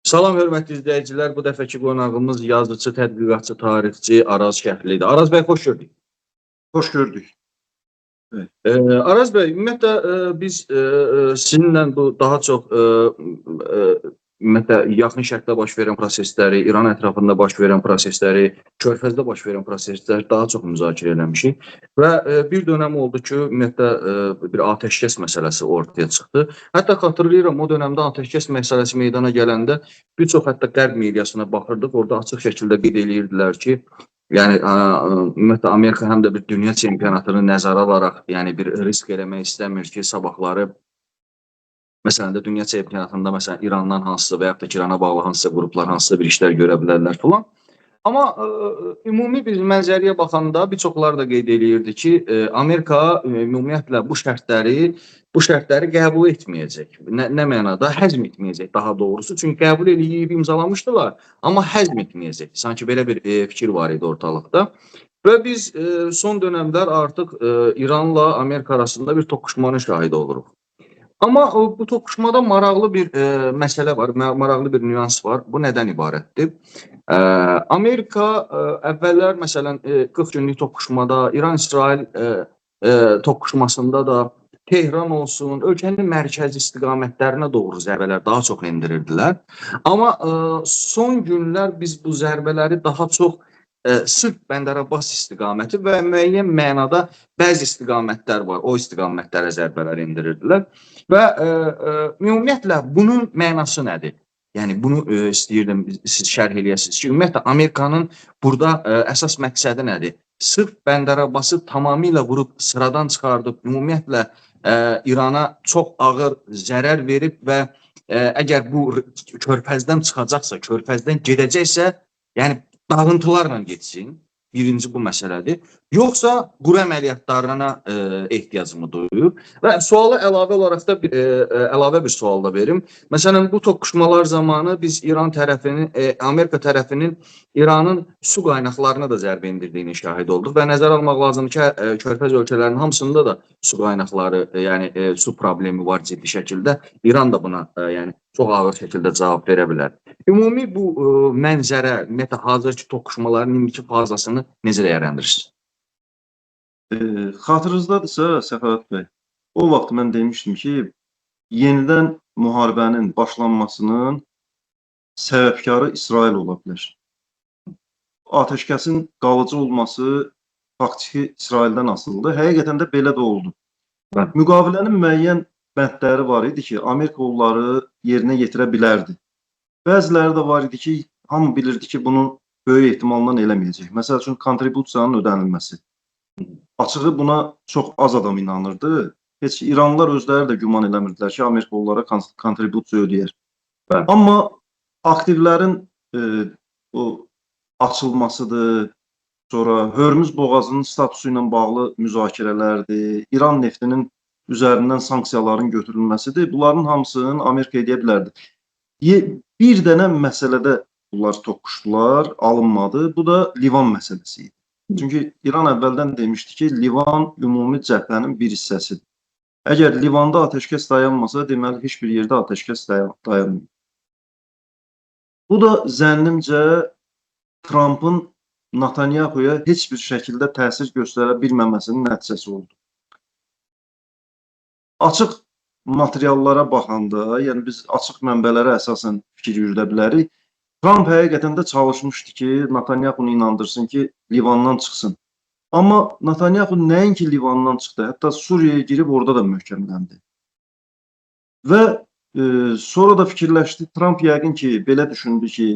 Salam hörmətli izləyicilər, bu dəfəki qonağımız yazıcı, tədqiqatçı, tarixçi Araz Kəndlidir. Araz bəy, xoş gördük. Xoş gördük. Araz bəy, ümumiyyətlə biz sizinlə bu daha çox ümumiyyətlə Yaxın Şərqdə baş verən prosesləri, İran ətrafında baş verən prosesləri, Körfəzdə baş verən prosesləri daha çox müzakirə eləmişik və bir dönəm oldu ki, ümumiyyətlə bir atəşkəs məsələsi ortaya çıxdı. Hətta xatırlayıram, o dönəmdə atəşkəs məsələsi meydana gələndə bir çox hətta qərb mediasına baxırdıq, orada açıq şəkildə qeyd eləyirdilər ki, yəni ümumiyyətlə Amerika həm də bir dünya çempionatını nəzərə alaraq, yəni bir risk eləmək istəmir ki, sabahları məsələn də dünya çempionatında məsələn İrandan hansısa və yaxud da ki, İrana bağlı hansısa qruplar hansısa bir işlər görə bilərlər filan. Amma ümumi bir mənzərəyə baxanda bir çoxları da qeyd eləyirdi ki, Amerika ümumiyyətlə bu şərtləri qəbul etməyəcək. Nə mənada? Həzm etməyəcək daha doğrusu. Çünki qəbul eləyib imzalamışdılar, amma həzm etməyəcək. Sanki belə bir fikir var idi ortalıqda. Və biz son dönəmlər artıq İranla Amerika arasında bir toqquşmanın şahidi oluruq. Amma bu toqquşmada maraqlı bir məsələ var, maraqlı bir nüans var. Bu nədən ibarətdir? Amerika əvvəllər məsələn 40 günlük toqquşmada, İran-İsrail toqquşmasında da Tehran olsun, ölkənin mərkəzi istiqamətlərinə doğru zərbələr daha çox endirirdilər. Amma son günlər biz bu zərbələri daha çox sırf Bəndər Abbas istiqaməti və müəyyən mənada bəzi istiqamətlər var, o istiqamətlərə zərbələr endirirdilər. Və ümumiyyətlə bunun mənası nədir? Yəni bunu istəyirdim siz şərh eləyəsiniz ki, ümumiyyətlə Amerikanın burada əsas məqsədi nədir? Sırf Bəndər Abbası tamamilə vurub sıradan çıxardıb, ümumiyyətlə İrana çox ağır zərər verib və əgər bu körfəzdən çıxacaqsa, körfəzdən gedəcəksə, yəni dağıntılarla getsin. Birinci bu məsələdir. Yoxsa quru əməliyyatlarına ehtiyacımı duyur? Və suala əlavə olaraq da əlavə bir sual da verim. Məsələn, bu toqquşmalar zamanı biz İran tərəfinin, Amerika tərəfinin İranın su qaynaqlarına da zərbə endirdiyini şahid olduq və nəzərə almaq lazımdır ki, Körfəz ölkələrinin hamısında da su qaynaqları, yəni su problemi var ciddi şəkildə. İran da buna yəni çox ağır şəkildə cavab verə bilər. Ümumi bu mənzərə, ümumiyyətlə hazırki toqquşmaların indiki fazasını necə dəyərləndirirsiniz? Xatırınızdadırsa Səxavət bəy, o vaxt mən demişdim ki, yenidən müharibənin başlanmasının səbəbkarı İsrail ola bilər. Atəşkəsin qalıcı olması faktiki İsraildən asılıdır. Həqiqətən də belə də oldu. Bəli. Müqavilənin müəyyən bəndləri var idi ki, Amerika onları yerinə yetirə bilərdi. Bəziləri də var idi ki, hamı bilirdi ki, bunu böyük ehtimalla eləməyəcək. Məsəl üçün, kontribusiyanın ödənilməsi. Açığı buna çox az adam inanırdı. Heç İranlılar özləri də güman eləmirdilər ki, Amerika onlara kontribusiya ödəyər. Bəli. Amma aktivlərin o açılmasıdır, sonra Hörmüz boğazının statusu ilə bağlı müzakirələrdir, İran neftinin üzərindən sanksiyaların götürülməsidir. Bunların hamısını Amerika edə bilərdi. Bir dənə məsələdə bunlar toqquşdular, alınmadı. Bu da Livan məsələsi idi. Çünki İran əvvəldən demişdi ki, Livan ümumi cəbhənin bir hissəsidir. Əgər Livanda atəşkəs dayanmasa, deməli heç bir yerdə atəşkəs dayanmır. Bu da zənnimcə Trumpın Netanyahu'ya heç bir şəkildə təsir göstərə bilməməsinin nəticəsi oldu. Açıq materiallara baxanda, yəni biz açıq mənbələrə əsasən fikir yürüdə bilərik. Trump həqiqətən də çalışmışdı ki, Netanyahunu inandırsın ki, Livandan çıxsın. Amma Netanyahu nəinki Livandan çıxdı, hətta Suriyaya girib orada da möhkəmləndi. Və sonra da fikirləşdi, Trump yəqin ki, belə düşündü ki,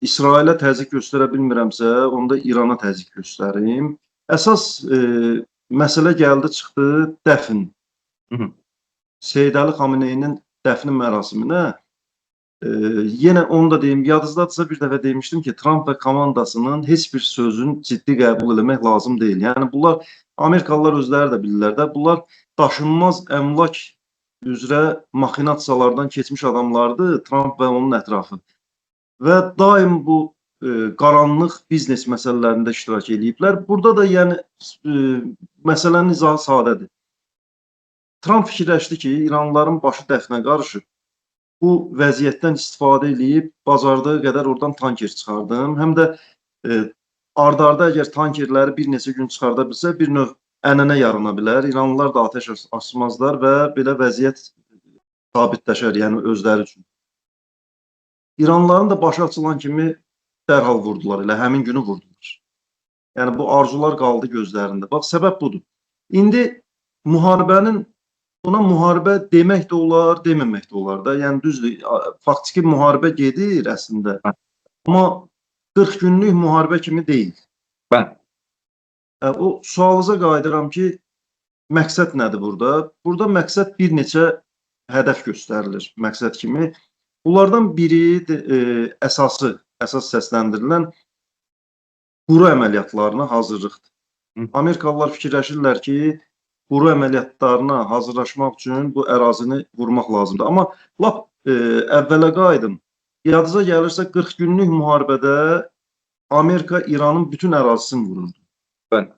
İsrailə təzyiq göstərə bilmirəmsə, onda İrana təzyiq göstərim. Əsas məsələ gəldi, çıxdı dəfn. Seyid Əli Xameneyinin dəfn mərasiminə yenə onu da deyim, yadınızdadırsa bir dəfə demişdim ki, Trump və komandasının heç bir sözünü ciddi qəbul eləmək lazım deyil. Yəni bunlar Amerikalılar özləri də bilirlər də, bunlar daşınmaz əmlak üzrə maxinasiyalardan keçmiş adamlardır, Trump və onun ətrafı. Və daim bu qaranlıq biznes məsələlərində iştirak eləyiblər. Burada da yəni məsələnin izahı sadədir. Trump fikirləşdi ki, İranlıların başı dəfnə qarışıb. Bu vəziyyətdən istifadə eləyib bacardığı qədər oradan tanker çıxardım. Həm də ardarda əgər tankerləri bir neçə gün çıxarda bilsə, bir növ ənənə yarana bilər. İranlılar da atəş açmazlar və belə vəziyyət sabitləşər, yəni özləri üçün. İranlıların da başı açılan kimi dərhal vurdular, elə həmin günü vurdular. Yəni bu arzular qaldı gözlərində. Bax, səbəb budur. İndi müharibənin, buna müharibə demək də olar, deməmək də olar da. Yəni düzdür, faktiki müharibə gedir əslində. Amma 40 günlük müharibə kimi deyil. Bəli. O sualınıza qayıdıram ki, məqsəd nədir burada? Burada məqsəd bir neçə hədəf göstərilir məqsəd kimi. Bunlardan biri əsas səsləndirilən quru əməliyyatlarına hazırlıqdır. Amerikalılar fikirləşirlər ki, quru əməliyyatlarına hazırlaşmaq üçün bu ərazini vurmaq lazımdır. Amma lap əvvələ qayıdım. Yadınıza gəlirsə 40 günlük müharibədə Amerika İranın bütün ərazisini vururdu. Bəli.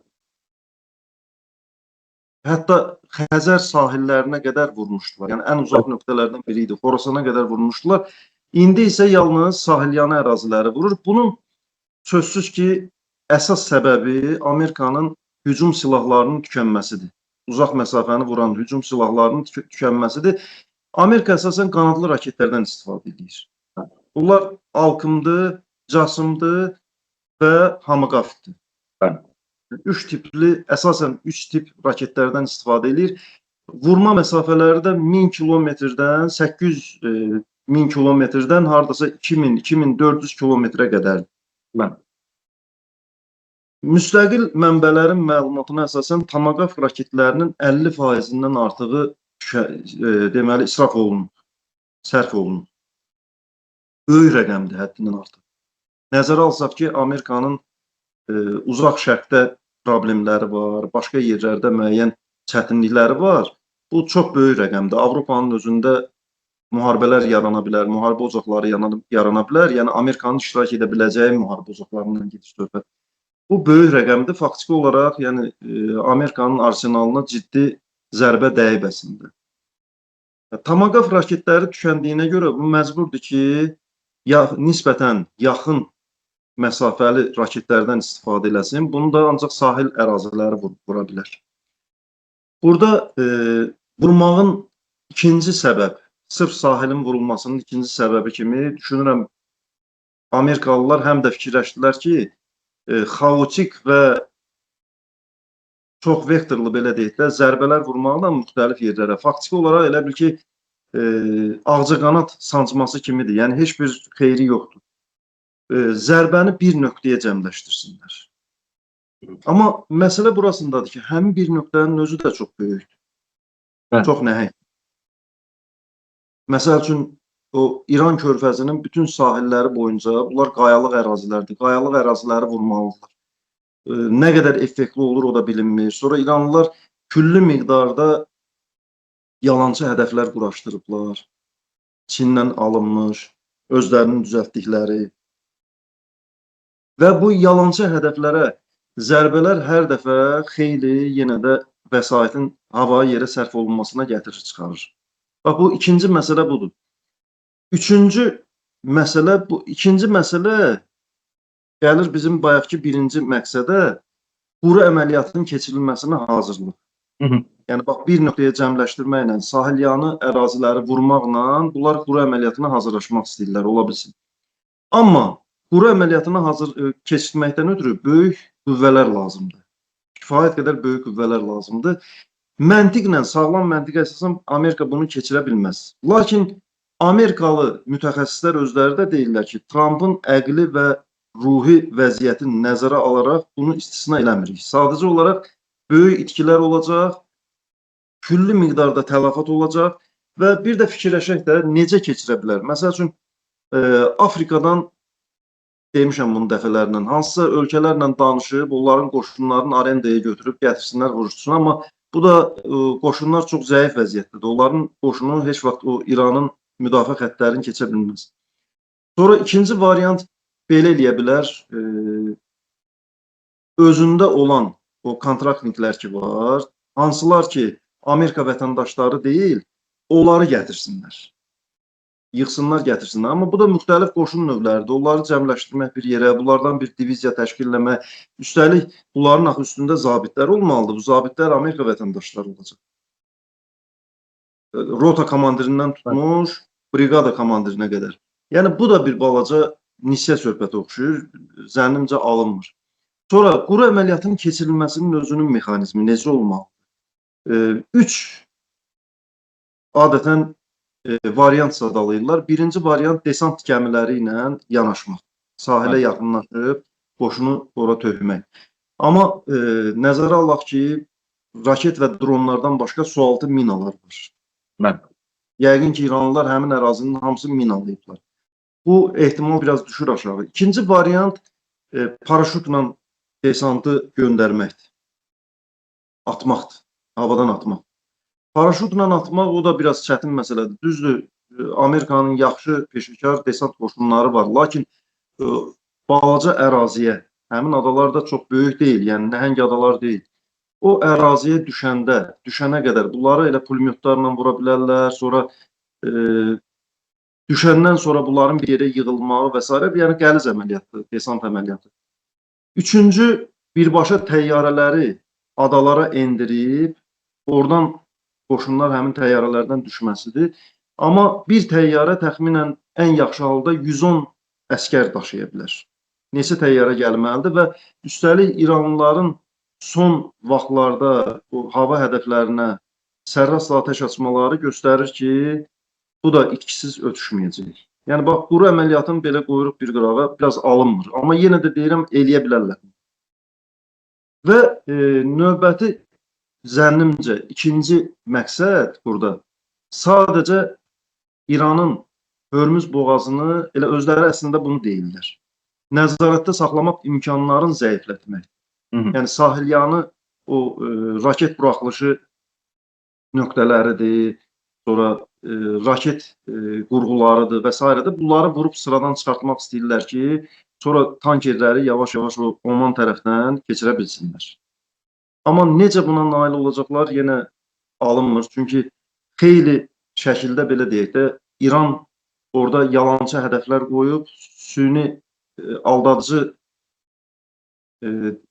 Hətta Xəzər sahillərinə qədər vurmuşdular. Yəni ən uzaq nöqtələrdən biri idi. Xorasana qədər vurmuşdular. İndi isə yalnız sahilyanı əraziləri vurur. Bunun sözsüz ki, əsas səbəbi Amerikanın hücum silahlarının tükənməsidir. Uzaq məsafəni vuran hücum silahlarının tükənməsidir. Amerika əsasən qanadlı raketlərdən istifadə edir. Bunlar Alkımdır, Casımdır və Hamıqafdır. Bəli. Üç tipli, əsasən üç tip raketlərdən istifadə edir. Vurma məsafələri də 1000 kilometrdən 800 1000 kilometrdən hardasa 2000, 2400 kilometrə qədərdir. Bəli. Müstəqil mənbələrin məlumatına əsasən Tomahawk raketlərinin 50%-dən artığı deməli israf olunub, sərf olunub. Böyük rəqəmdir, həddindən artıq. Nəzərə alsaq ki, Amerikanın Uzaq Şərqdə problemləri var, başqa yerlərdə müəyyən çətinlikləri var. Bu çox böyük rəqəmdir. Avropanın özündə müharibələr yarana bilər, müharibə ocaqları yarana bilər. Yəni Amerikanın iştirak edə biləcəyi müharibə ocaqlarından gedir söhbət. Bu böyük rəqəmdir. Faktiki olaraq, yəni Amerikanın arsenalına ciddi zərbə dəyib əslində. Tomahawk raketləri tükəndiyinə görə bu məcburdur ki, nisbətən yaxın məsafəli raketlərdən istifadə eləsin. Bunu da ancaq sahil əraziləri vura bilər. Burada vurmağın ikinci səbəb, sırf sahilin vurulmasının ikinci səbəbi kimi düşünürəm, Amerikalılar həm də fikirləşdilər ki, xaotik və çox vektorlu, belə deyək də, zərbələr vurmaqla müxtəlif yerlərə. Faktiki olaraq elə bil ki, ağcaqanad sancması kimidir. Yəni heç bir xeyri yoxdur. Zərbəni bir nöqtəyə cəmləşdirsinlər. Amma məsələ burasındadır ki, həmin bir nöqtənin özü də çox böyükdür. Bəli. Çox nəhəng. Məsəl üçün, o İran körfəzinin bütün sahilləri boyunca bunlar qayalıq ərazilərdir. Qayalıq əraziləri vurmalıdırlar. Nə qədər effektli olur, o da bilinmir. Sonra İranlılar küllü miqdarda yalancı hədəflər quraşdırıblar. Çindən alınmış, özlərinin düzəltdikləri. Və bu yalancı hədəflərə zərbələr hər dəfə xeyli yenə də vəsaitin havaya yerə sərf olunmasına gətirir, çıxarır. Bax, bu ikinci məsələ budur. Üçüncü məsələ, bu ikinci məsələ gəlir bizim bayaqki birinci məqsədə, quru əməliyyatının keçirilməsinə hazırlıq. Yəni bax, bir nöqtəyə cəmləşdirməklə, sahilyanı əraziləri vurmaqla bunlar quru əməliyyatına hazırlaşmaq istəyirlər, ola bilsin. Amma quru əməliyyatına hazır keçirməkdən ötürü böyük qüvvələr lazımdır. Kifayət qədər böyük qüvvələr lazımdır. Məntiqlə, sağlam məntiqə əsasən Amerika bunu keçirə bilməz. Lakin Amerikalı mütəxəssislər özləri də deyirlər ki, Trumpın əqli və ruhi vəziyyətini nəzərə alaraq bunu istisna eləmirik. Sadəcə olaraq böyük itkilər olacaq, küllü miqdarda tələfat olacaq və bir də fikirləşək də necə keçirə bilər. Məsəl üçün, Afrikadan demişəm bunu dəfələrlə, hansısa ölkələrlə danışıb, onların qoşunlarını arendaya götürüb gətirsinlər, vuruşsun. Amma bu da qoşunlar çox zəif vəziyyətdədir. Onların qoşunu heç vaxt o İranın müdafiə xəttlərini keçə bilməz. Sonra ikinci variant belə eləyə bilər. Özündə olan o kontraktniklər ki var, hansılar ki Amerika vətəndaşları deyil, onları gətirsinlər. Yığsınlar, gətirsinlər. Amma bu da müxtəlif qoşun növləridir. Onları cəmləşdirmək bir yerə, bunlardan bir diviziya təşkil eləmək. Üstəlik, bunların axı üstündə zabitlər olmalıdır. Bu zabitlər Amerika vətəndaşları olacaq. Rota komandirindən tutmuş, briqada komandirinə qədər. Yəni bu da bir balaca nisyə söhbəti oxşuyur. Zənnimcə alınmır. Sonra quru əməliyyatın keçirilməsinin özünün mexanizmi necə olmalıdır? 3 adətən variant sadalayırlar. Birinci variant desant gəmiləri ilə yanaşmaq. Sahilə yaxınlaşıb qoşunu ora tökmək. Amma nəzərə alaq ki, raket və dronlardan başqa sualtı minalar var. Bəli. Yəqin ki, İranlılar həmin ərazinin hamısını minalayıblar. Bu ehtimal biraz düşür aşağı. İkinci variant paraşütlə desantı göndərməkdir. Atmaqdır. Havadan atmaq. Paraşütlə atmaq o da biraz çətin məsələdir. Düzdür, Amerikanın yaxşı peşəkar desant qoşunları var. Lakin balaca əraziyə, həmin adalar da çox böyük deyil, yəni nəhəng adalar deyil. O əraziyə düşənə qədər bunları elə pulemyotlarla vura bilərlər, sonra düşəndən sonra bunların bir yerə yığılmağı və s. yəni qəliz əməliyyatdır, desant əməliyyatı. Üçüncü, birbaşa təyyarələri adalara endirib, oradan qoşunlar həmin təyyarələrdən düşməsidir. Amma bir təyyarə təxminən ən yaxşı halda 110 əskər daşıya bilər. Neçə təyyarə gəlməlidir və üstəlik İranlıların son vaxtlarda bu hava hədəflərinə sərrasla atəş açmaları göstərir ki, bu da itkisiz ötüşməyəcək. Yəni bax, quru əməliyyatını belə qoyuruq bir qırağa, biraz alınmır. Amma yenə də deyirəm, eləyə bilərlər. Və növbəti zənnimcə ikinci məqsəd burada sadəcə İranın Hörmüz boğazını, elə özləri əslində bunu deyirlər. Nəzarətdə saxlamaq imkanlarını zəiflətmək. Yəni sahilyanı o raket buraxılışı nöqtələridir, sonra raket qurğularıdır və s. Bunları vurub sıradan çıxartmaq istəyirlər ki, sonra tankerləri yavaş-yavaş o Oman tərəfdən keçirə bilsinlər. Amma necə buna nail olacaqlar yenə alınmır. Çünki xeyli şəkildə belə deyək də İran orada yalançı hədəflər qoyub, süni aldadıcı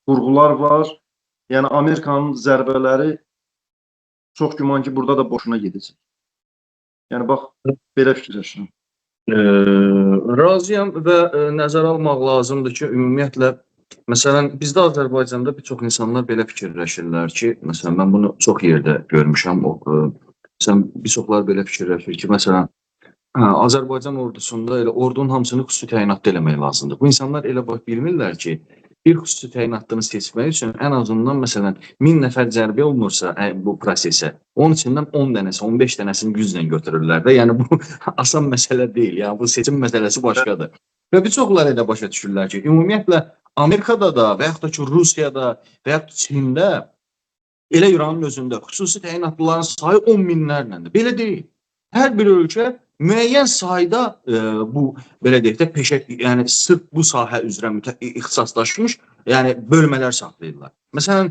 qurğular var. Yəni Amerikanın zərbələri çox güman ki, burada da boşuna gedəcək. Yəni bax, belə fikirləşirəm. Razıyam və nəzərə almaq lazımdır ki, ümumiyyətlə, məsələn, bizdə Azərbaycanda bir çox insanlar belə fikirləşirlər ki, məsələn, mən bunu çox yerdə görmüşəm. Məsələn, bir çoxlar belə fikirləşir ki, məsələn, Azərbaycan ordusunda elə ordunun hamısını xüsusi təyinatlı eləmək lazımdır. Bu insanlar elə bax bilmirlər ki, bir xüsusi təyinatlını seçmək üçün ən azından məsələn 1000 nəfər cəlb olunursa bu prosesə, onun içindən 10 dənəsi, 15 dənəsini güclə götürürlər də. Yəni bu asan məsələ deyil. Yəni bu seçim məsələsi başqadır. Və bir çoxları elə başa düşürlər ki, ümumiyyətlə Amerikada da və yaxud da ki Rusiyada və yaxud Çində elə İranın özündə xüsusi təyinatlıların sayı 10 minlərləndir. Belə deyil. Hər bir ölkə müəyyən sayda bu belə deyək də peşə, yəni sırf bu sahə üzrə ixtisaslaşmış, yəni bölmələr saxlayırlar. Məsələn,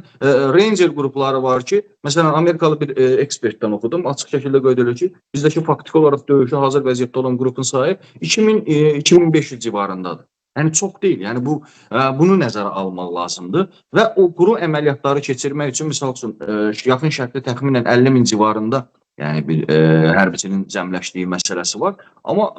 Ranger qrupları var ki, məsələn Amerikalı bir ekspertdən oxudum, açıq şəkildə qeyd edir ki, bizdəki faktiki olaraq döyüşə hazır vəziyyətdə olan qrupun sayı 2000-2500 civarındadır. Yəni çox deyil. Yəni bu bunu nəzərə almaq lazımdır və o quru əməliyyatları keçirmək üçün misal üçün Yaxın Şərqdə təxminən 50 min civarında yəni bir hərbiçinin cəmləşdiyi məsələsi var. Amma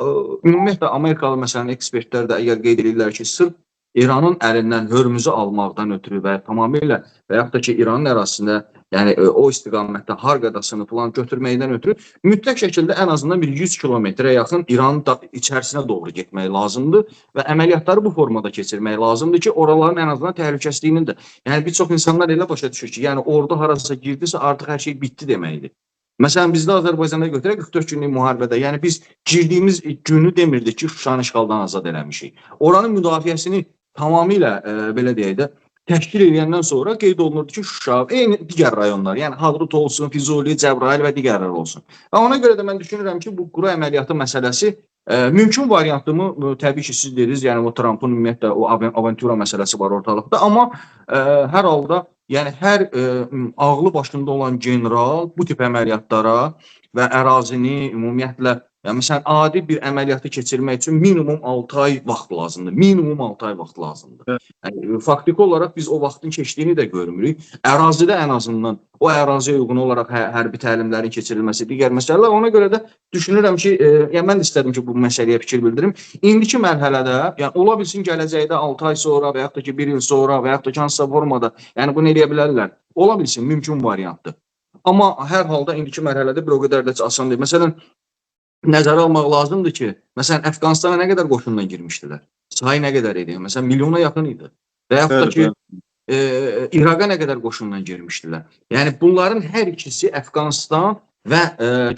ümumiyyətlə Amerikalı məsələn ekspertlər də əgər qeyd edirlər ki, sırf İranın əlindən Hörmüzü almaqdan ötürü və tamamilə və yaxud da ki İranın ərazisində yəni o istiqamətdə Harqadasını falan götürməkdən ötürü mütləq şəkildə ən azından bir 100 kilometrə yaxın İranın da içərisinə doğru getmək lazımdır və əməliyyatları bu formada keçirmək lazımdır ki, oraların ən azından təhlükəsizliyinin də. Yəni bir çox insanlar elə başa düşür ki, yəni ordu harasa girdisə artıq hər şey bitdi deməkdir. Məsələn, bizdə Azərbaycanda götürək 44 günlük müharibədə, yəni biz girdiyimiz günü demirdik ki, Şuşanı işğaldan azad eləmişik. Oranın müdafiəsini tamamilə belə deyək də təşkil edəndən sonra qeyd olunurdu ki, Şuşa, eyni digər rayonlar, yəni Hadrut olsun, Füzuli, Cəbrayıl və digərləri olsun. Və ona görə də mən düşünürəm ki, bu quru əməliyyatı məsələsi mümkün variantımı təbii ki, siz dediniz, yəni o Trampın ümumiyyətlə o avantura məsələsi var ortalıqda, amma hər halda yəni hər ağlı başında olan general bu tip əməliyyatlara və ərazini ümumiyyətlə Yəni məsələn adi bir əməliyyatı keçirmək üçün minimum 6 ay vaxt lazımdır. Minimum 6 ay vaxt lazımdır. Evet. Yəni faktiki olaraq biz o vaxtın keçdiyini də görmürük. Ərazidə ən azından o əraziyə uyğun olaraq hərbi təlimlərin keçirilməsi, digər məsələlər. Ona görə də düşünürəm ki, yəni mən də istədim ki, bu məsələyə fikir bildirim. İndiki mərhələdə, yəni ola bilsin gələcəkdə 6 ay sonra və yaxud da ki 1 il sonra və yaxud da ki hansısa formada, yəni bunu eləyə bilərlər. Ola bilsin, mümkün variantdır. Amma hər halda indiki mərhələdə bir o qədər də asan deyil. Məsələn, nəzərə almaq lazımdır ki, məsələn, Əfqanistana nə qədər qoşunla girmişdilər? Sayı nə qədər idi? Məsələn, milyona yaxın idi. Və yaxud da ki, İraqa nə qədər qoşunla girmişdilər? Yəni bunların hər ikisi Əfqanistan və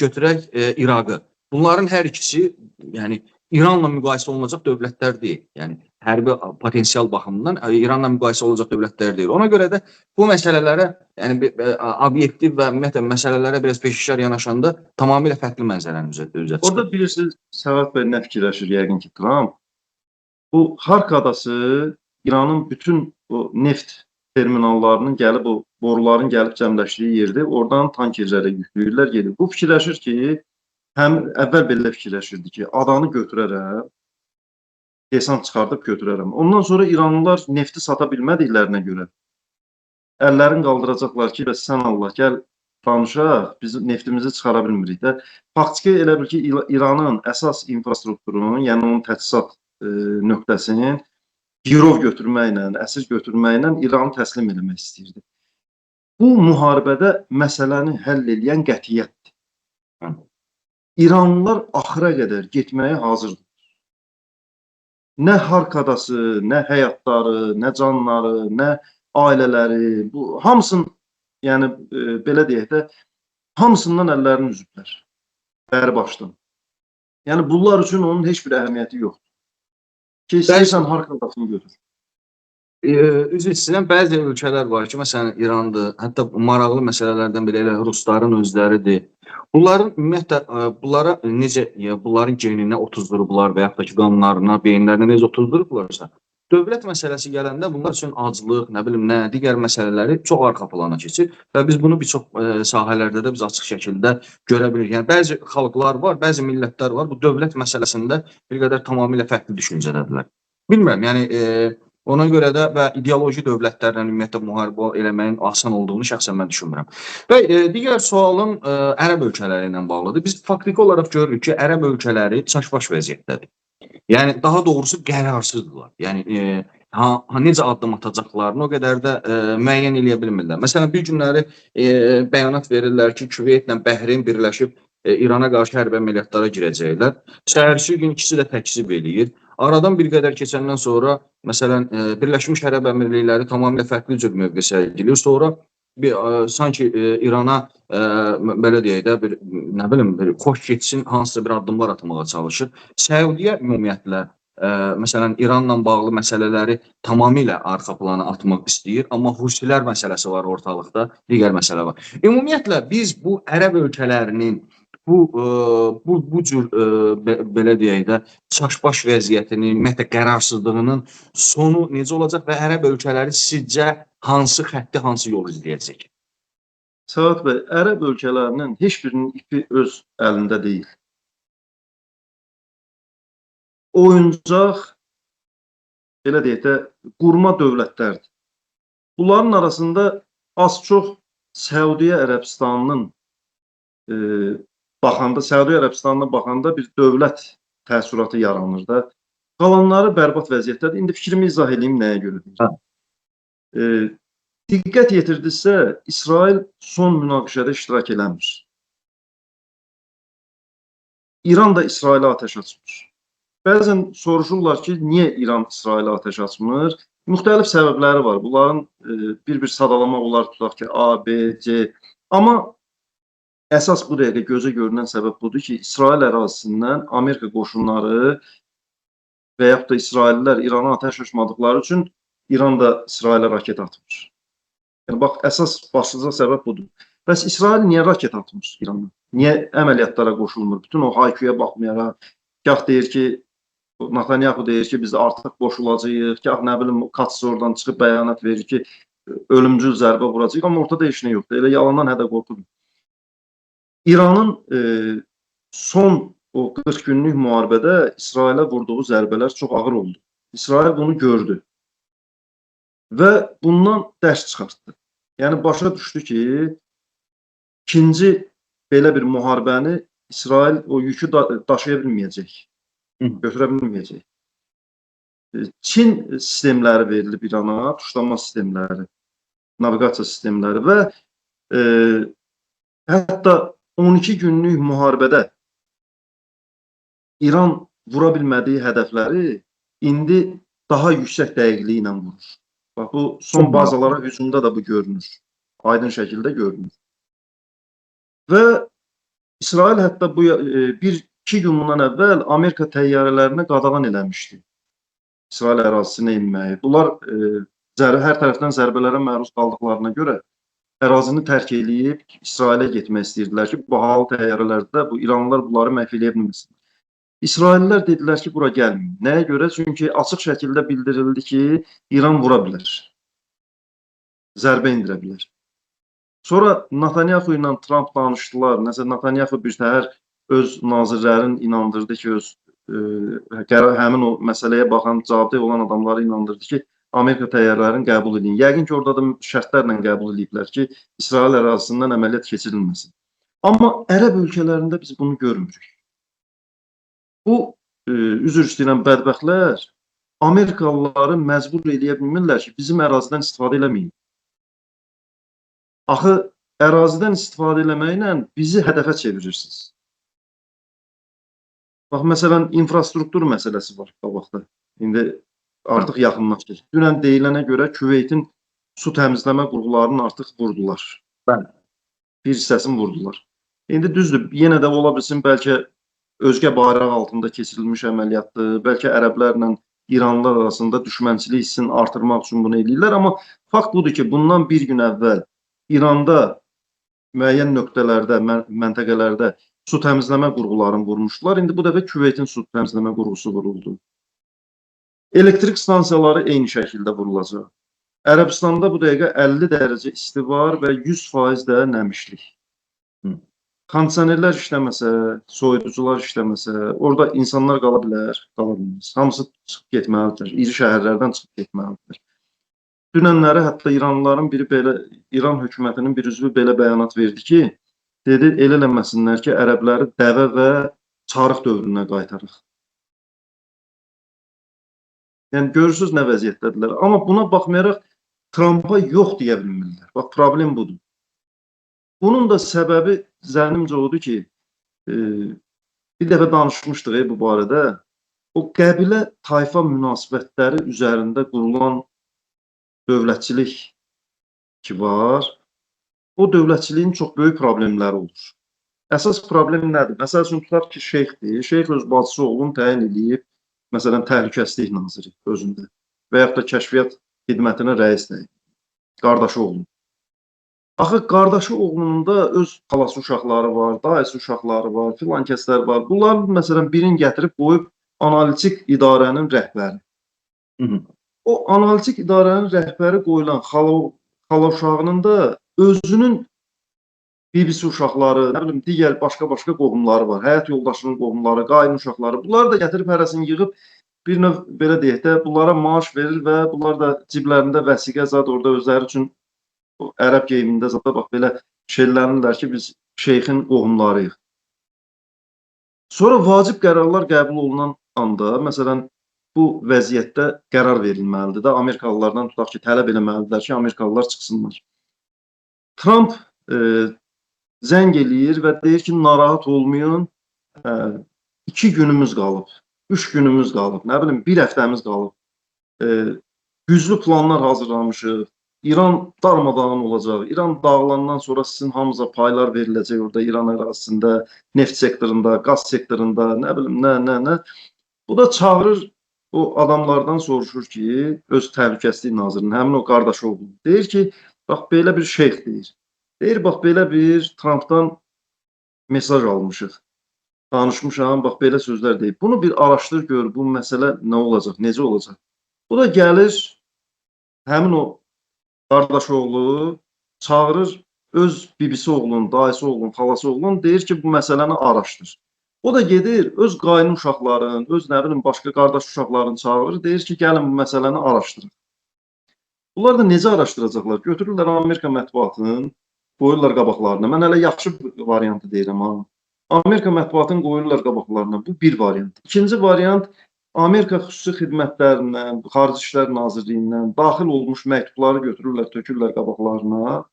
götürək İraqı. Bunların hər ikisi, yəni İranla müqayisə olunacaq dövlətlər deyil. Yəni hərbi potensial baxımından İranla müqayisə olunacaq dövlətlər deyil. Ona görə də bu məsələlərə, yəni obyektiv və ümumiyyətlə məsələlərə biraz peşəkar yanaşanda tamamilə fərqli mənzərənin üzə çıxır. Orada bilirsiniz, Səvat bəy nə fikirləşir yəqin ki Tramp? Bu Xark adası İranın bütün o neft terminallarının gəlib, o boruların gəlib cəmləşdiyi yerdir. Oradan tankerlərə yükləyirlər, gedir. Bu fikirləşir ki, həm əvvəl belə fikirləşirdi ki, adanı götürərəm, desant çıxardıb götürərəm. Ondan sonra İranlılar nefti sata bilmədiklərinə görə əllərini qaldıracaqlar ki, bəs sən Allah gəl danışaq, biz neftimizi çıxara bilmirik də. Faktiki elə bil ki, İranın əsas infrastrukturunun, yəni onun təchizat nöqtəsinin girov götürməklə, əsir götürməklə İranı təslim eləmək istəyirdi. Bu müharibədə məsələni həll eləyən qətiyyətdir. İranlılar axıra qədər getməyə hazırdır. Nə Xark adası, nə həyatları, nə canları, nə ailələri, bu hamısının, yəni belə deyək də, hamısından əllərini üzüblər. Bəri başdan. Yəni bunlar üçün onun heç bir əhəmiyyəti yoxdur. Ki, istəyirsən Xark adasını götür. Üzr istəyirəm, bəzi ölkələr var ki, məsələn İrandır, hətta maraqlı məsələlərdən biri elə Rusların özləridir. Bunların ümumiyyətlə bunlara necə, bunların geninə otuzdurublar və yaxud da ki, qanlarına, beyinlərinə necə otuzdurublarsa, dövlət məsələsi gələndə bunlar üçün aclıq, nə bilim nə, digər məsələləri çox arxa plana keçir və biz bunu bir çox sahələrdə də biz açıq şəkildə görə bilirik. Yəni bəzi xalqlar var, bəzi millətlər var, bu dövlət məsələsində bir qədər tamamilə fərqli düşüncədədirlər. Bilmirəm, yəni ona görə də və ideoloji dövlətlərlə ümumiyyətlə müharibə eləməyin asan olduğunu şəxsən mən düşünmürəm. Və digər sualım ərəb ölkələri ilə bağlıdır. Biz faktiki olaraq görürük ki, ərəb ölkələri çaşbaş vəziyyətdədir. Yəni daha doğrusu qərarsızdırlar. Yəni necə addım atacaqlarını o qədər də müəyyən eləyə bilmirlər. Məsələn, bir günləri bəyanat verirlər ki, Küveytlə Bəhreyn birləşib İrana qarşı hərbi əməliyyatlara girəcəklər. Səhərsi gün ikisi də təkzib eləyir. Aradan bir qədər keçəndən sonra, məsələn, Birləşmiş Ərəb Əmirlikləri tamamilə fərqli cür mövqe sərgiləyir. Sonra bir, sanki İrana belə deyək də, bir, nə bilim, bir xoş getsin hansısa bir addımlar atmağa çalışır. Səudiyyə ümumiyyətlə, məsələn, İranla bağlı məsələləri tamamilə arxa plana atmaq istəyir, amma Husilər məsələsi var ortalıqda, digər məsələ var. Ümumiyyətlə, biz bu ərəb ölkələrinin bu cür belə deyək də çaşbaş vəziyyətinin, ümumiyyətlə qərarsızlığının sonu necə olacaq və ərəb ölkələri sizcə hansı xətti, hansı yol izləyəcək? Səvat bəy, ərəb ölkələrinin heç birinin ipi öz əlində deyil. Oyuncaq, belə deyək də, qurma dövlətlərdir. Bunların arasında az-çox Səudiyyə Ərəbistanının baxanda, Səudiyyə Ərəbistanına baxanda bir dövlət təəssüratı yaranır da. Qalanları bərbad vəziyyətdədir. İndi fikrimi izah edeyim nəyə görə deyirəm. Diqqət yetirdiksə, İsrail son münaqişədə iştirak eləmir. İran da İsrailə atəş açmır. Bəzən soruşurlar ki, niyə İran İsrailə atəş açmır? Müxtəlif səbəbləri var. Bunların bir-bir sadalamaq olar, tutaq ki, A, B, C. Amma əsas bu dəqiqə gözə görünən səbəb budur ki, İsrail ərazisindən Amerika qoşunları və yaxud da İsraillilər İrana atəş açmadıqları üçün İran da İsrailə raket atmır. Yəni, bax, əsas başlıca səbəb budur. Bəs İsrail niyə raket atmır İrana? Niyə əməliyyatlara qoşulmur? Bütün o hayküyə baxmayaraq, gah deyir ki, Netanyahu deyir ki, biz artıq qoşulacağıq, gah nə bilim, Katz oradan çıxıb bəyanat verir ki, ölümcül zərbə vuracaq, amma ortada heç nə yoxdur. Elə yalandan hədə qorxudur. İranın son o 40 günlük müharibədə İsrailə vurduğu zərbələr çox ağır oldu. İsrail bunu gördü və bundan dərs çıxartdı. Yəni başa düşdü ki, ikinci belə bir müharibəni İsrail o yükü daşıya bilməyəcək, götürə bilməyəcək. Çin sistemləri verilib İrana, tuşlama sistemləri, naviqasiya sistemləri və hətta 12 günlük müharibədə İran vura bilmədiyi hədəfləri indi daha yüksək dəqiqliyi ilə vurur. Bax, bu son bazalara hücumda da bu görünür. Aydın şəkildə görünür. Və İsrail hətta bu bir-iki gün bundan əvvəl Amerika təyyarələrinə qadağan eləmişdi İsrail ərazisinə enməyi. Bunlar hər tərəfdən zərbələrə məruz qaldıqlarına görə ərazini tərk eləyib İsrailə getmək istəyirdilər ki, bahalı təyyarələrdə bu İranlılar bunları məhv eləyə bilməsin. İsraillilər dedilər ki, bura gəlməyin. Nəyə görə? Çünki açıq şəkildə bildirildi ki, İran vura bilər. Zərbə endirə bilər. Sonra Netanyahu ilə Trump danışdılar. Nəsə Netanyahu bir təhər öz nazirlərin inandırdı ki, öz həmin o məsələyə baxan, cavabdeh olan adamları inandırdı ki, Amerika təyyarələrini qəbul edin. Yəqin ki, orada da şərtlərlə qəbul ediblər ki, İsrail ərazisindən əməliyyat keçirilməsin. Amma ərəb ölkələrində biz bunu görmürük. Bu, üzr istəyirəm, bədbəxtlər Amerikalıları məcbur eləyə bilmirlər ki, bizim ərazidən istifadə eləməyin. Axı, ərazidən istifadə eləməklə bizi hədəfə çevirirsiniz. Bax, məsələn, infrastruktur məsələsi var qabaqda. İndi artıq yaxınlaşır. Dünən deyilənə görə Küveytin su təmizləmə qurğularını artıq vurdular. Bəli. Bir hissəsini vurdular. İndi düzdür, yenə də ola bilsin, bəlkə özgə bayraq altında keçirilmiş əməliyyatdır, bəlkə ərəblərlə İranlılar arasında düşmənçilik hissini artırmaq üçün bunu eləyirlər. Amma fakt budur ki, bundan bir gün əvvəl İranda müəyyən nöqtələrdə, məntəqələrdə su təmizləmə qurğularını vurmuşdular. İndi bu dəfə Küveytin su təmizləmə qurğusu vuruldu. Elektrik stansiyaları eyni şəkildə vurulacaq. Ərəbistanda bu dəqiqə 50 dərəcə isti var və 100% də nəmişlik. Kondisionerlər işləməsə, soyuducular işləməsə, orada insanlar qala bilər, qala bilməz. Hamısı çıxıb getməlidir. İri şəhərlərdən çıxıb getməlidir. Dünənləri hətta İranlıların biri belə, İran hökumətinin bir üzvü belə bəyanat verdi ki, dedi, elə eləməsinlər ki, ərəbləri dəvə və çarıq dövrünə qaytarıq. Yəni, görürsünüz nə vəziyyətdədirlər. Amma buna baxmayaraq Trumpa yox deyə bilmirlər. Bax, problem budur. Bunun da səbəbi zənnimcə odur ki, bir dəfə danışmışdıq bu barədə. O qəbilə tayfa münasibətləri üzərində qurulan dövlətçilik ki var, o dövlətçiliyin çox böyük problemləri olur. Əsas problem nədir? Məsəl üçün, tutaq ki, şeyxdir. Şeyx öz bacısı oğlunu təyin eləyib, məsələn, təhlükəsizlik naziri özündə və yaxud da kəşfiyyat xidmətinə rəis təyin, qardaşı oğlunu. Axı, qardaşı oğlunun da öz xalası uşaqları var, dayısı uşaqları var, filan kəslər var. Bunların, məsələn, birini gətirib qoyub analitik idarənin rəhbəri. O analitik idarənin rəhbəri qoyulan xala uşağının da özünün bibisi uşaqları, nə bilim, digər başqa-başqa qohumları var. Həyat yoldaşının qohumları, qayın uşaqları. Bunları da gətirib hərəsini yığıb bir növ belə deyək də, bunlara maaş verir və bunlar da ciblərində vəsiqə zad orada özləri üçün o ərəb geyimində zada bax belə şellənirlər ki, biz şeyxin qohumlarıyıq. Sonra vacib qərarlar qəbul olunan anda, məsələn, bu vəziyyətdə qərar verilməlidir də, Amerikalılardan tutaq ki, tələb eləməlidirlər ki, Amerikalılar çıxsınlar. Trump zəng eləyir və deyir ki, narahat olmayın, 2 günümüz qalıb, 3 günümüz qalıb, nə bilim, 1 həftəmiz qalıb. Güclü planlar hazırlamışıq, İran darmadağın olacaq, İran dağılandan sonra sizin hamınıza paylar veriləcək orada İran ərazisində, neft sektorunda, qaz sektorunda, nə bilim, nə. Bu da çağırır o adamlardan soruşur ki, öz təhlükəsizlik nazirinin, həmin o qardaşı oğlu. Deyir ki, bax belə bir şeyx deyir. Deyir, bax belə bir Trumpdan mesaj almışıq. Danışmışam, bax belə sözlər deyib. Bunu bir araşdır gör, bu məsələ nə olacaq, necə olacaq. Bu da gəlir, həmin o qardaş oğlu çağırır öz bibisi oğlunu, dayısı oğlunu, xalası oğlunu, deyir ki, bu məsələni araşdır. O da gedir öz qayını uşaqların, öz nə bilim başqa qardaş uşaqlarını çağırır, deyir ki, gəlin bu məsələni araşdırın. Bunlar da necə araşdıracaqlar? Götürürlər Amerika mətbuatının, qoyurlar qabaqlarına. Mən hələ yaxşı variantı deyirəm ha. Amerika mətbuatını qoyurlar qabaqlarına. Bu bir variant. İkinci variant Amerika xüsusi xidmətlərindən, Xarici İşlər Nazirliyindən daxil olmuş məktubları götürürlər, tökürlər qabaqlarına.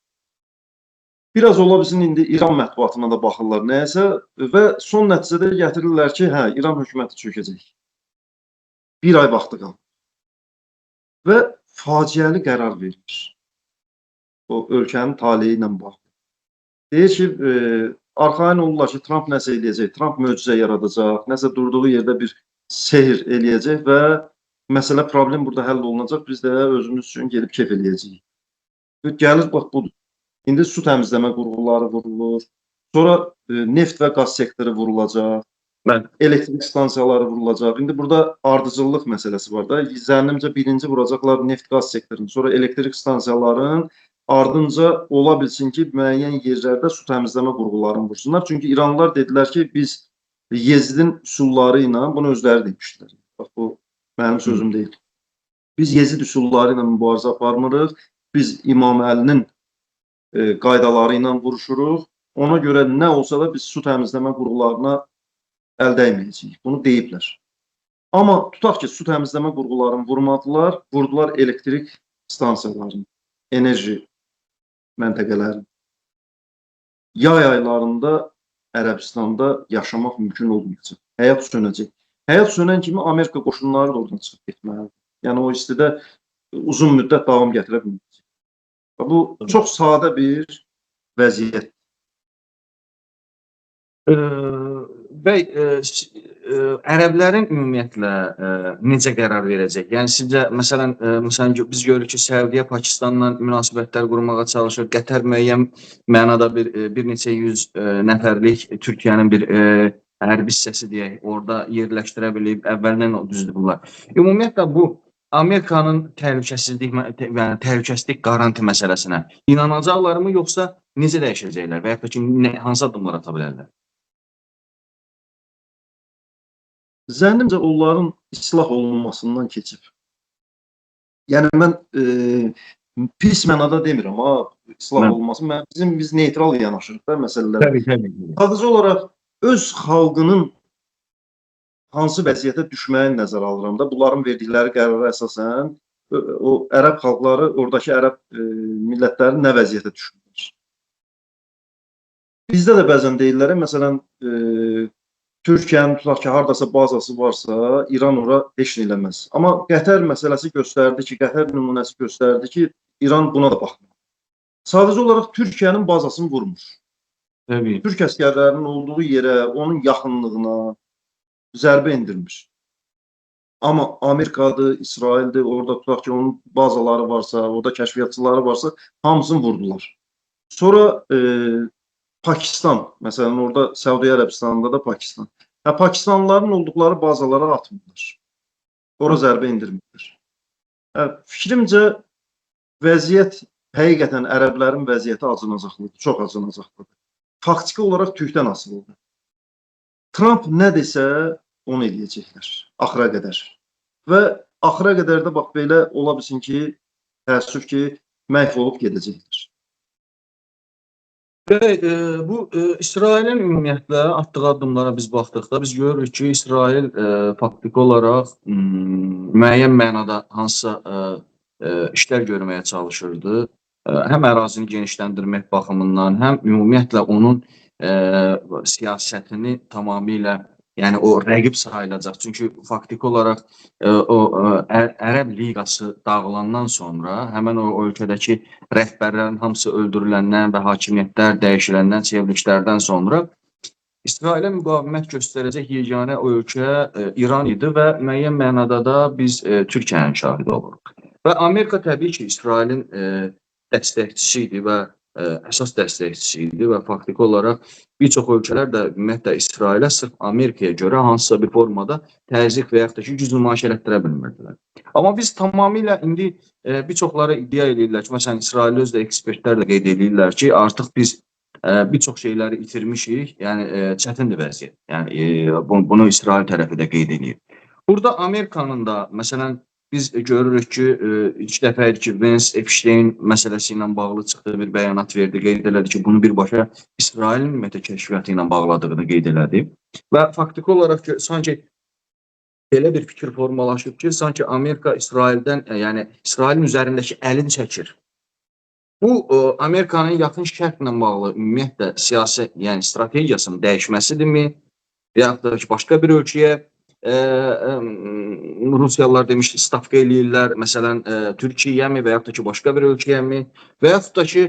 Biraz ola bilsin indi İran mətbuatına da baxırlar nəyəsə və son nəticədə gətirirlər ki, hə, İran hökuməti çökəcək. Bir ay vaxtı qalır. Və faciəli qərar verilir. O ölkənin taleyi ilə bağlı. Deyir ki, arxayın olurlar ki, Tramp nəsə eləyəcək, Tramp möcüzə yaradacaq, nəsə durduğu yerdə bir sehr eləyəcək və məsələ, problem burada həll olunacaq, biz də özümüz üçün gedib kef eləyəcəyik. Gəlir, bax budur. İndi su təmizləmə qurğuları vurulur, sonra neft və qaz sektoru vurulacaq, Bəli. Elektrik stansiyaları vurulacaq. İndi burada ardıcıllıq məsələsi var da. Zənnimcə birinci vuracaqlar neft qaz sektorunu, sonra elektrik stansiyaların, ardınca ola bilsin ki, müəyyən yerlərdə su təmizləmə qurğularını vursunlar. Çünki İranlılar dedilər ki, biz Yezidin üsulları ilə, bunu özləri demişdilər. Bax bu mənim sözüm deyil. Biz Yezid üsulları ilə mübarizə aparmırıq. Biz İmam Əlinin qaydaları ilə vuruşuruq. Ona görə nə olsa da biz su təmizləmə qurğularına əl dəyməyəcəyik. Bunu deyiblər. Amma tutaq ki, su təmizləmə qurğularını vurmadılar, vurdular elektrik stansiyalarını, enerji məntəqələrini. Yay aylarında Ərəbistanda yaşamaq mümkün olmayacaq. Həyat sönəcək. Həyat sönən kimi Amerika qoşunları da oradan çıxıb getməlidir. Yəni o istidə uzun müddət davam gətirə bilməyəcək. Bu çox sadə bir vəziyyət. Bəy, ərəblərin ümumiyyətlə necə qərar verəcək? Yəni sizcə məsələn, məsələn biz görürük ki, Səudiyyə Pakistanla münasibətlər qurmağa çalışır. Qətər müəyyən mənada bir neçə yüz nəfərlik Türkiyənin bir hərbi hissəsi deyək, orada yerləşdirə bilib, əvvəldən o düzdür bunlar. Ümumiyyətlə bu Amerikanın təhlükəsizlik, yəni təhlükəsizlik qaranti məsələsinə inanacaqlarmı, yoxsa necə dəyişəcəklər və yaxud da ki, hansı addımlar ata bilərlər? Zənnimcə onların islah olunmasından keçib. Yəni mən pis mənada demirəm ha, islah olunması. Biz neytral yanaşırıq da məsələlərə. Təbii. Sadəcə olaraq öz xalqının hansı vəziyyətə düşməyini nəzərə alıram da, bunların verdikləri qərara əsasən o ərəb xalqları, oradakı ərəb millətləri nə vəziyyətə düşürlər. Bizdə də bəzən deyirlər, məsələn, Türkiyənin tutaq ki, hardasa bazası varsa, İran ora heç nə eləməz. Amma Qətər məsələsi göstərdi ki, Qətər nümunəsi göstərdi ki, İran buna da baxmır. Sadəcə olaraq Türkiyənin bazasını vurmur. Təbii. Türk əsgərlərinin olduğu yerə, onun yaxınlığına zərbə endirmir. Amma Amerikadır, İsraildir, orada tutaq ki, onun bazaları varsa, orada kəşfiyyatçıları varsa, hamısını vurdular. Sonra Pakistan, məsələn, orada Səudiyyə Ərəbistanında da Pakistan. Hə, Pakistanlıların olduqları bazalara atmırlar. Ora zərbə endirmirlər. Hə, fikrimcə, vəziyyət həqiqətən ərəblərin vəziyyəti acınacaqlıdır, çox acınacaqlıdır. Faktiki olaraq tükdən asılıdır. Tramp nə desə, onu eləyəcəklər axıra qədər. Və axıra qədər də bax belə ola bilsin ki, təəssüf ki, məhv olub gedəcəklər. Bəy, bu İsrailin ümumiyyətlə atdığı addımlara biz baxdıqda biz görürük ki, İsrail faktiki olaraq müəyyən mənada hansısa işlər görməyə çalışırdı. Həm ərazini genişləndirmək baxımından, həm ümumiyyətlə onun siyasətini tamamilə, yəni o rəqib sayılacaq. Çünki faktiki olaraq o Ərəb Liqası dağılandan sonra həmən o ölkədəki rəhbərlərin hamısı öldürüləndən və hakimiyyətlər dəyişiləndən, çevrilişlərdən sonra İsrailə müqavimət göstərəcək yeganə ölkə İran idi və müəyyən mənada da biz Türkiyənin şahidi oluruq. Və Amerika təbii ki, İsrailin dəstəkçisi idi və əsas dəstəkçisi idi və faktiki olaraq bir çox ölkələr də ümumiyyətlə İsrailə sırf Amerikaya görə hansısa bir formada təzyiq və yaxud da ki, güc nümayiş elətdirə bilmirdilər. Amma biz tamamilə indi bir çoxları iddia edirlər ki, məsələn, İsrailli özdə ekspertlər də qeyd edirlər ki, artıq biz Bir çox şeyləri itirmişik. Yəni çətindir vəziyyət. Yəni bunu İsrail tərəfi də qeyd eləyir. Burada Amerikanın da məsələn biz görürük ki, ilk dəfə idi ki, Vance Epstein məsələsi ilə bağlı çıxdı, bir bəyanat verdi, qeyd elədi ki, bunu birbaşa İsrailin ümumiyyətlə kəşfiyyatı ilə bağladığını qeyd elədi. Və faktiki olaraq ki, sanki belə bir fikir formalaşıb ki, sanki Amerika İsraildən, yəni İsrailin üzərindəki əlini çəkir. Bu Amerikanın Yaxın Şərqlə bağlı ümumiyyətlə siyasi, yəni strategiyasının dəyişməsidirmi? Və yaxud da ki, başqa bir ölkəyə Rusiyalılar demişdi, stavka eləyirlər, məsələn, Türkiyəmi və yaxud da ki, başqa bir ölkəyəmi və yaxud da ki,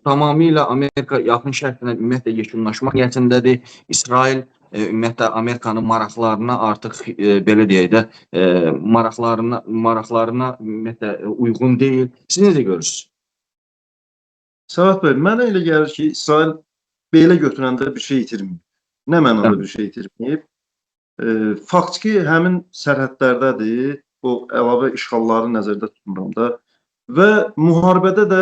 tamamilə Amerika Yaxın Şərqlə ümumiyyətlə yekunlaşmaq niyyətindədir. İsrail ümumiyyətlə Amerikanın maraqlarına artıq belə deyək də, maraqlarına ümumiyyətlə uyğun deyil. Siz necə görürsünüz? Səvat bəy, mənə elə gəlir ki, İsrail belə götürəndə bir şey itirməyib. Nə mənada bir şey itirməyib? Faktiki həmin sərhədlərdədir. O əlavə işğalları nəzərdə tutmuram da. Və müharibədə də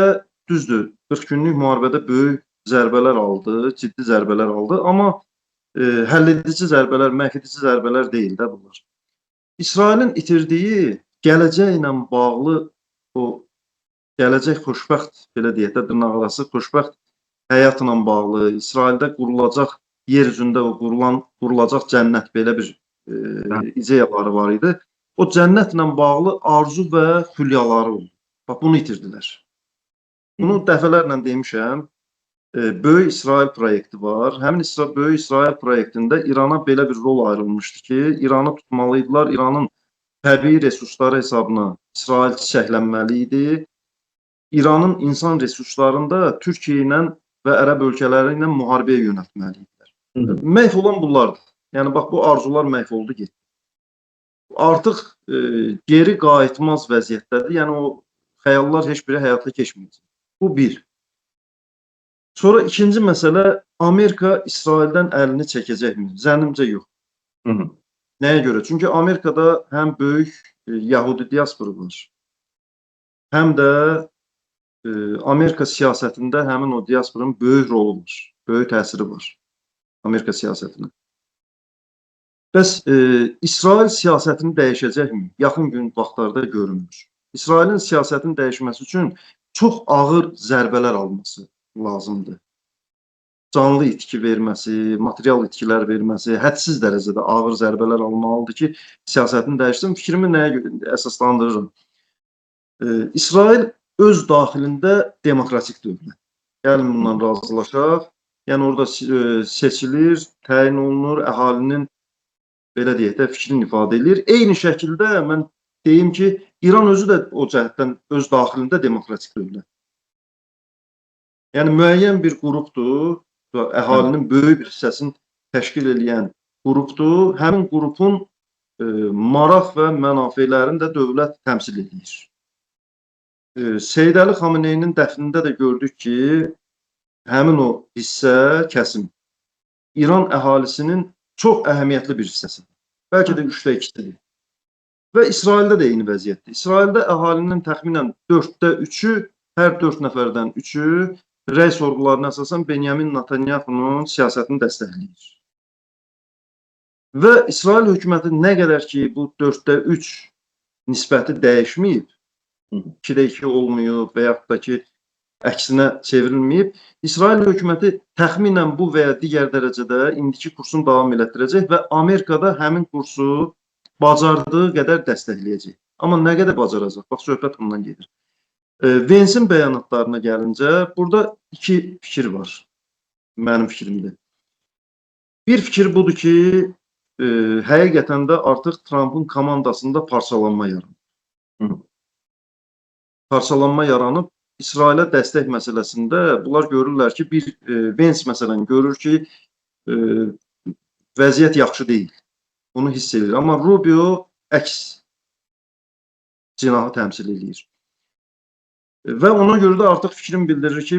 düzdür, 40 günlük müharibədə böyük zərbələr aldı, ciddi zərbələr aldı, amma həll edici zərbələr, məhv edici zərbələr deyil də bunlar. İsrailin itirdiyi gələcəklə bağlı o gələcək xoşbəxt, belə deyək də, dırnaqarası xoşbəxt həyatla bağlı, İsraildə qurulacaq, yer üzündə o qurulacaq cənnət, belə bir ideyaları var idi. O cənnətlə bağlı arzu və xülyaları oldu. Bax, bunu itirdilər. Bunu dəfələrlə demişəm. Böyük İsrail proyekti var. Həmin Böyük İsrail proyektində İrana belə bir rol ayrılmışdı ki, İranı tutmalıydılar. İranın təbii resursları hesabına İsrail çiçəklənməli idi. İranın insan resurslarında Türkiyə ilə və ərəb ölkələri ilə müharibəyə yönəltməli idilər. Məhv olan bunlardır. Yəni bax, bu arzular məhv oldu, getdi. Artıq geri qayıtmaz vəziyyətdədir. Yəni o xəyallar heç biri həyata keçməyəcək. Bu bir. Sonra ikinci məsələ, Amerika İsraildən əlini çəkəcəkmi? Zənnimcə yox. Nəyə görə? Çünki Amerikada həm böyük Yahudi diasporu var, həm də Amerika siyasətində həmin o diasporun böyük rolu var, böyük təsiri var Amerika siyasətinə. Bəs İsrail siyasətini dəyişəcəkmi? Yaxın gün vaxtlarda görünmür. İsrailin siyasətinin dəyişməsi üçün çox ağır zərbələr alması lazımdır. Canlı itki verməsi, material itkilər verməsi, hədsiz dərəcədə ağır zərbələr almalıdır ki, siyasətini dəyişsin. Fikrimi nəyə əsaslandırıram? İsrail öz daxilində demokratik dövlət. Gəlin bundan razılaşaq. Yəni orada seçilir, təyin olunur, əhalinin belə deyək də fikrini ifadə eləyir. Eyni şəkildə mən deyim ki, İran özü də o cəhətdən öz daxilində demokratik dövlət. Yəni müəyyən bir qrupdur, əhalinin böyük bir hissəsini təşkil eləyən qrupdur. Həmin qrupun maraq və mənafelərini də dövlət təmsil eləyir. Seyid Əli Xameneyinin dəfnində də gördük ki, həmin o hissə, kəsim İran əhalisinin çox əhəmiyyətli bir hissəsidir. Bəlkə də 3də 2-sidir. Və İsraildə də eyni vəziyyətdir. İsraildə əhalinin təxminən 4də 3-ü, hər 4 nəfərdən 3-ü rəy sorğularına əsasən Benyamin Netanyahunun siyasətini dəstəkləyir. Və İsrail hökuməti nə qədər ki bu 4də 3 nisbəti dəyişməyib, 2də 2 olmayıb və yaxud da ki əksinə çevrilməyib, İsrail hökuməti təxminən bu və ya digər dərəcədə indiki kursunu davam elətdirəcək və Amerikada həmin kursu bacardığı qədər dəstəkləyəcək. Amma nə qədər bacaracaq? Bax, söhbət bundan gedir. Vensin bəyanatlarına gəlincə, burada iki fikir var mənim fikrimdə. Bir fikir budur ki, həqiqətən də artıq Trumpın komandasında parçalanma yaranıb. Parçalanma yaranıb. İsrailə dəstək məsələsində bunlar görürlər ki, bir Vance məsələn görür ki, vəziyyət yaxşı deyil. Bunu hiss edir. Amma Rubio əks cinahı təmsil eləyir. Və ona görə də artıq fikrini bildirir ki,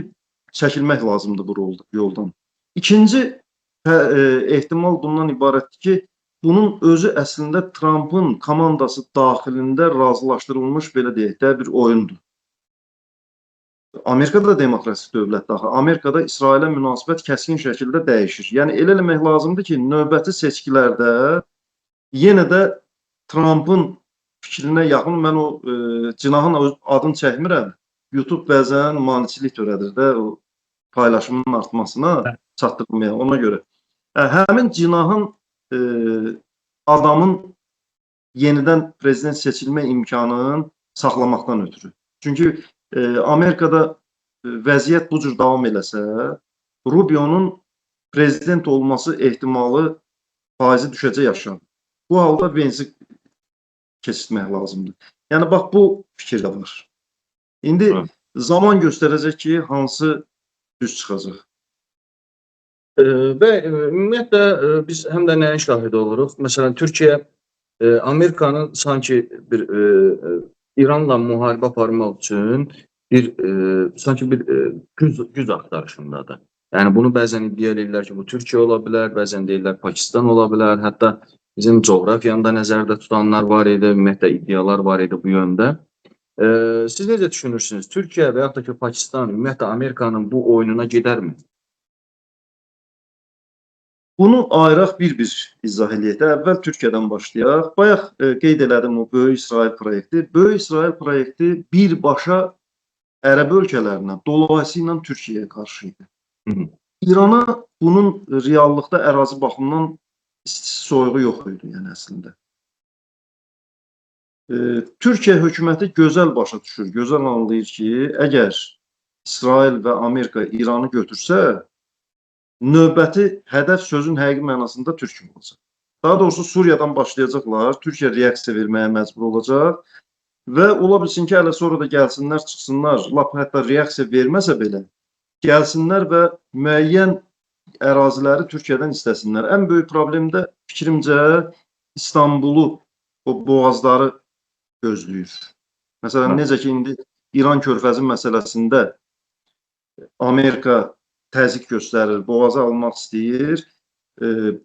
çəkilmək lazımdır bu yoldan. İkinci ehtimal bundan ibarətdir ki, bunun özü əslində Trumpın komandası daxilində razılaşdırılmış, belə deyək də, bir oyundur. Amerikada da demokratik dövlətdir axı. Amerikada İsrailə münasibət kəskin şəkildə dəyişir. Yəni elə eləmək lazımdır ki, növbəti seçkilərdə yenə də Trumpın fikrinə yaxın, mən o cinahın adını çəkmirəm. YouTube bəzən maneçilik törədir də o paylaşımın artmasına, çatdırmaya ona görə. Həmin cinahın adamın yenidən prezident seçilmə imkanını saxlamaqdan ötürü. Çünki Amerikada vəziyyət bu cür davam eləsə, Rubio'nun prezident olması ehtimalı faizi düşəcək aşağı. Bu halda Vance'i keçirtmək lazımdır. Yəni bax bu fikir də var. İndi zaman göstərəcək ki, hansı düz çıxacaq. Və ümumiyyətlə biz həm də nəyin şahidi oluruq? Məsələn, Türkiyə Amerikanın sanki bir İranla müharibə aparmaq üçün bir sanki bir güc axtarışındadır. Yəni bunu bəzən iddia edirlər ki, bu Türkiyə ola bilər, bəzən deyirlər Pakistan ola bilər, hətta bizim coğrafiyanı da nəzərdə tutanlar var idi, ümumiyyətlə iddialar var idi bu yöndə. Siz necə düşünürsünüz? Türkiyə və yaxud da ki, Pakistan ümumiyyətlə Amerikanın bu oyununa gedərmi? Bunu ayıraq, bir-bir izah eləyək də. Əvvəl Türkiyədən başlayaq. Bayaq qeyd elədim o Böyük İsrail proyekti. Böyük İsrail proyekti birbaşa Ərəb ölkələrinə, dolayısıyla Türkiyəyə qarşı idi. İrana bunun reallıqda ərazi baxımından istisi soyuğu yox idi, yəni əslində. Türkiyə hökuməti gözəl başa düşür, gözəl anlayır ki, əgər İsrail və Amerika İranı götürsə, növbəti hədəf sözün həqiqi mənasında Türkiyə olacaq. Daha doğrusu Suriyadan başlayacaqlar, Türkiyə reaksiya verməyə məcbur olacaq və ola bilsin ki, hələ sonra da gəlsinlər, çıxsınlar, lap hətta reaksiya verməsə belə, gəlsinlər və müəyyən əraziləri Türkiyədən istəsinlər. Ən böyük problem də fikrimcə İstanbulu, o boğazları gözləyir. Məsələn, necə ki, indi İran körfəzi məsələsində Amerika təzyiq göstərir, boğazı almaq istəyir.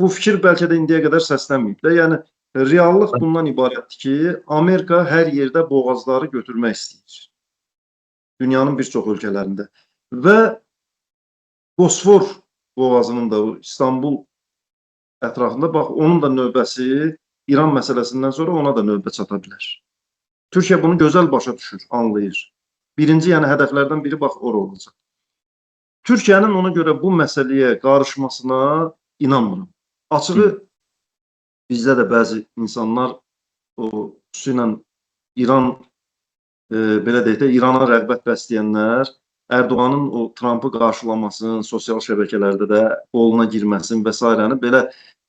Bu fikir bəlkə də indiyə qədər səslənməyib də. Yəni, reallıq bundan ibarətdir ki, Amerika hər yerdə boğazları götürmək istəyir. Dünyanın bir çox ölkələrində. Və Bosfor boğazının da İstanbul ətrafında, bax, onun da növbəsi İran məsələsindən sonra ona da növbə çata bilər. Türkiyə bunu gözəl başa düşür, anlayır. Birinci, yəni hədəflərdən biri bax ora olacaq. Türkiyənin ona görə bu məsələyə qarışmasına inanmıram. Açığı bizdə də bəzi insanlar o xüsusilə İran belə deyək də İrana rəğbət bəsləyənlər Ərdoğanın o Trumpı qarşılamasını, sosial şəbəkələrdə də qoluna girməsin və sairəni belə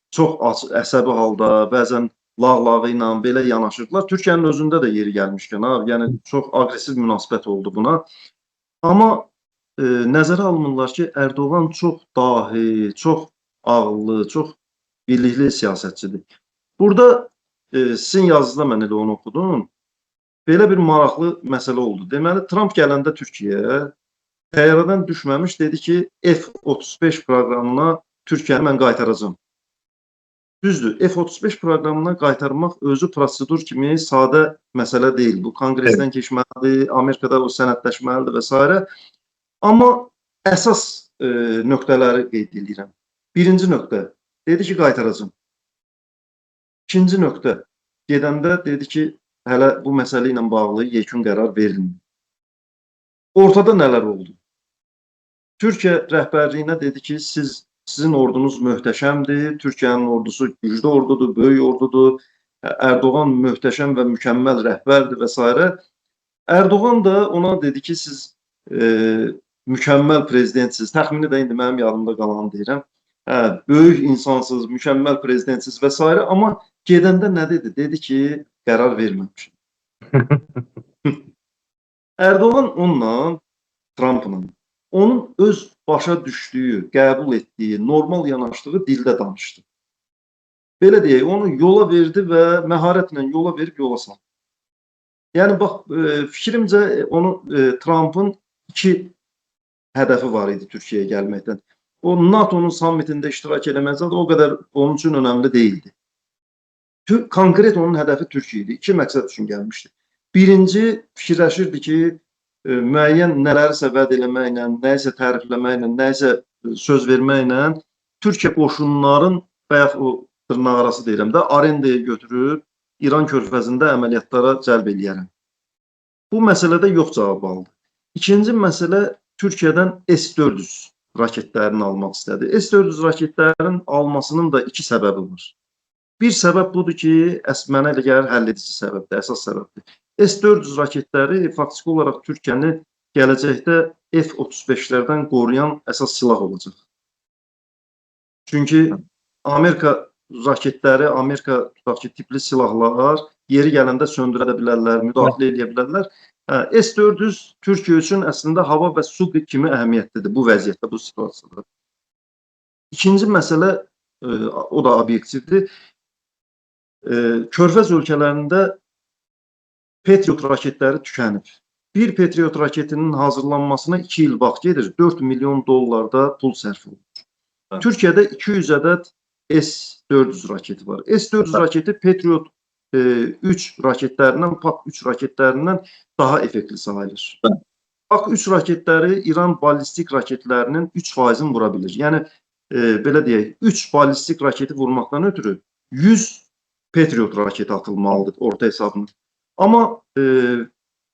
çox əsəbi halda, bəzən lağlağı ilə belə yanaşırdılar. Türkiyənin özündə də yeri gəlmişkən, ha, yəni çox aqressiv münasibət oldu buna. Amma nəzərə almırlar ki, Ərdoğan çox dahi, çox ağıllı, çox bilikli siyasətçidir. Burada sizin yazınızda mən elə onu oxudum. Belə bir maraqlı məsələ oldu. Deməli, Trump gələndə Türkiyəyə təyyarədən düşməmiş dedi ki, F-35 proqramına Türkiyəni mən qaytaracağam. Düzdür, F-35 proqramına qaytarmaq özü prosedur kimi sadə məsələ deyil. Bu, konqresdən keçməlidir, Amerikada o sənədləşməlidir və s. Amma əsas nöqtələri qeyd edirəm. Birinci nöqtə, dedi ki, qaytaracağam. İkinci nöqtə, gedəndə dedi ki, hələ bu məsələ ilə bağlı yekun qərar verilmir. Ortada nələr oldu? Türkiyə rəhbərliyinə dedi ki, sizin ordunuz möhtəşəmdir, Türkiyənin ordusu güclü ordudur, böyük ordudur, Ərdoğan möhtəşəm və mükəmməl rəhbərdir və s. Ərdoğan da ona dedi ki, siz mükəmməl prezidentsiniz, təxmini də indi mənim yadımda qalanı deyirəm, böyük insansınız, mükəmməl prezidentsiniz və s. Amma gedəndə nə dedi? Dedi ki, qərar verməmişim. Ərdoğan onunla, Trumpla, onun öz başa düşdüyü, qəbul etdiyi, normal yanaşdığı dildə danışdı. Belə deyək, onu yola verdi və məharətlə yola verib yola saldı. Yəni, bax, fikrimcə onu Trumpın iki hədəfi var idi Türkiyəyə gəlməkdən. O, NATO-nun sammitində iştirak eləməzdi, o qədər onun üçün önəmli deyildi. Konkret onun hədəfi Türkiyə idi. İki məqsəd üçün gəlmişdi. Birinci, fikirləşirdi ki, müəyyən nələrisə vəd eləməklə, nəyisə tərifləməklə, nəyisə söz verməklə Türkiyə qoşunların, bayaq o dırnaqarası deyirəm də, arendaya götürüb İran körfəzində əməliyyatlara cəlb eləyərəm. Bu məsələdə yox cavabı aldı. İkinci məsələ Türkiyədən S-400 raketlərini almaq istədi. S-400 raketlərinin almasının da iki səbəbi var. Bir səbəb budur ki, mənə elə gəlir həll edici səbəbdir, əsas səbəbdir. S-400 raketləri faktiki olaraq Türkiyəni gələcəkdə F-35-lərdən qoruyan əsas silah olacaq. Çünki Amerika raketləri, Amerika tutaq ki, tipli silahlar yeri gələndə söndürə də bilərlər, müdaxilə eləyə bilərlər. S-400 Türkiyə üçün əslində hava və su kimi əhəmiyyətlidir bu vəziyyətdə, bu situasiyada. İkinci məsələ, o da obyektivdir. Körfəz ölkələrində Patriot raketləri tükənib. Bir Patriot raketinin hazırlanmasına 2 il vaxt gedir. 4 milyon dollarda pul sərf olunur. Türkiyədə 200 ədəd S-400 raketi var. S-400 raketi Patriot 3 raketlərindən, PAK-3 raketlərindən daha effektli sayılır. PAK-3 raketləri İran ballistik raketlərinin 3%-ni vura bilir. Yəni, belə deyək, 3 ballistik raketi vurmaqdan ötürü 100 Patriot raketi atılmalıdır orta hesabına. Amma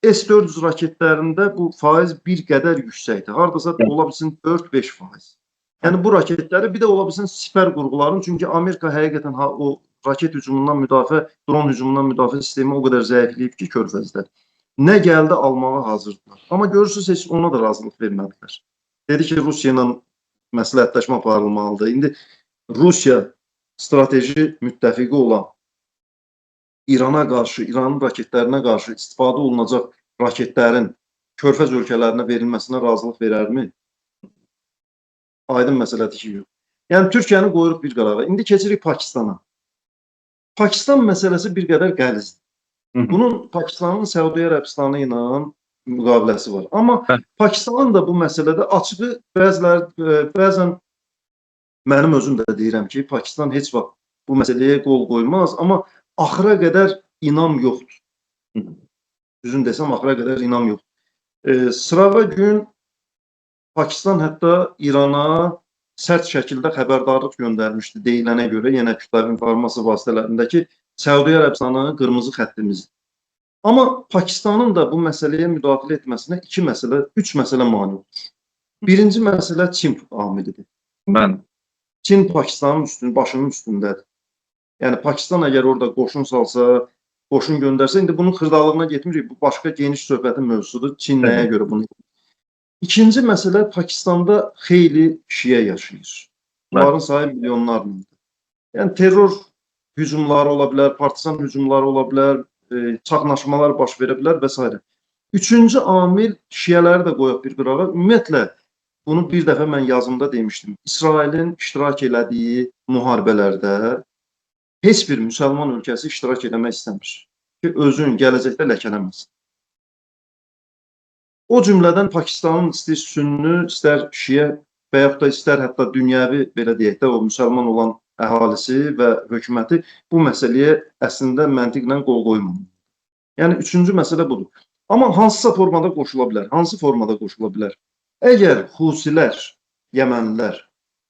S-400 raketlərində bu faiz bir qədər yüksəkdir. Hardasa ola bilsin 4-5%. Yəni bu raketləri bir də ola bilsin sipər qurğuların, çünki Amerika həqiqətən o raket hücumundan müdafiə, dron hücumundan müdafiə sistemi o qədər zəifləyib ki, körfəzdə. Nə gəldi almağa hazırdılar. Amma görürsünüz, heç ona da razılıq vermədilər. Dedi ki, Rusiya ilə məsləhətləşmə aparılmalıdır. İndi Rusiya strateji müttəfiqi olan İrana qarşı, İranın raketlərinə qarşı istifadə olunacaq raketlərin körfəz ölkələrinə verilməsinə razılıq verərmi? Aydın məsələdir ki, yox. Yəni Türkiyəni qoyuruq bir qırağa. İndi keçirik Pakistana. Pakistan məsələsi bir qədər qəlizdir. Bunun Pakistanın Səudiyyə Ərəbistanı ilə müqaviləsi var. Amma Pakistanın da bu məsələdə açığı bəziləri, bəzən mənim özüm də deyirəm ki, Pakistan heç vaxt bu məsələyə qol qoymaz, amma axıra qədər inam yoxdur. Düzün desəm, axıra qədər inam yoxdur. Sırağa gün Pakistan hətta İrana sərt şəkildə xəbərdarlıq göndərmişdi deyilənə görə, yenə kütləvi informasiya vasitələrindəki Səudiyyə Ərəbistanı qırmızı xəttimizdir. Amma Pakistanın da bu məsələyə müdaxilə etməsinə iki məsələ, üç məsələ mane olur. Birinci məsələ Çin amilidir. Çin Pakistanın başının üstündədir. Yəni Pakistan əgər orada qoşun salsa, qoşun göndərsə, indi bunun xırdalığına getmirik. Bu başqa geniş söhbətin mövzusudur. Çin nəyə görə bunu? İkinci məsələ, Pakistanda xeyli şiə yaşayır. Bunların sayı milyonlarladır. Yəni terror hücumları ola bilər, partizan hücumları ola bilər, çaxnaşmalar baş verə bilər və s. Üçüncü amil, şiələri də qoyaq bir qırağa. Ümumiyyətlə, bunu bir dəfə mən yazımda demişdim. İsrailin iştirak elədiyi müharibələrdə heç bir müsəlman ölkəsi iştirak eləmək istəmir ki, özün gələcəkdə ləkələməsin. O cümlədən Pakistanın istər sünnü, istər şiə və yaxud da istər hətta dünyəvi, belə deyək də, o müsəlman olan əhalisi və hökuməti bu məsələyə əslində məntiqlə qol qoymamalı. Yəni, üçüncü məsələ budur. Amma hansısa formada qoşula bilər. Hansı formada qoşula bilər? Əgər Xusilər, Yəmənlilər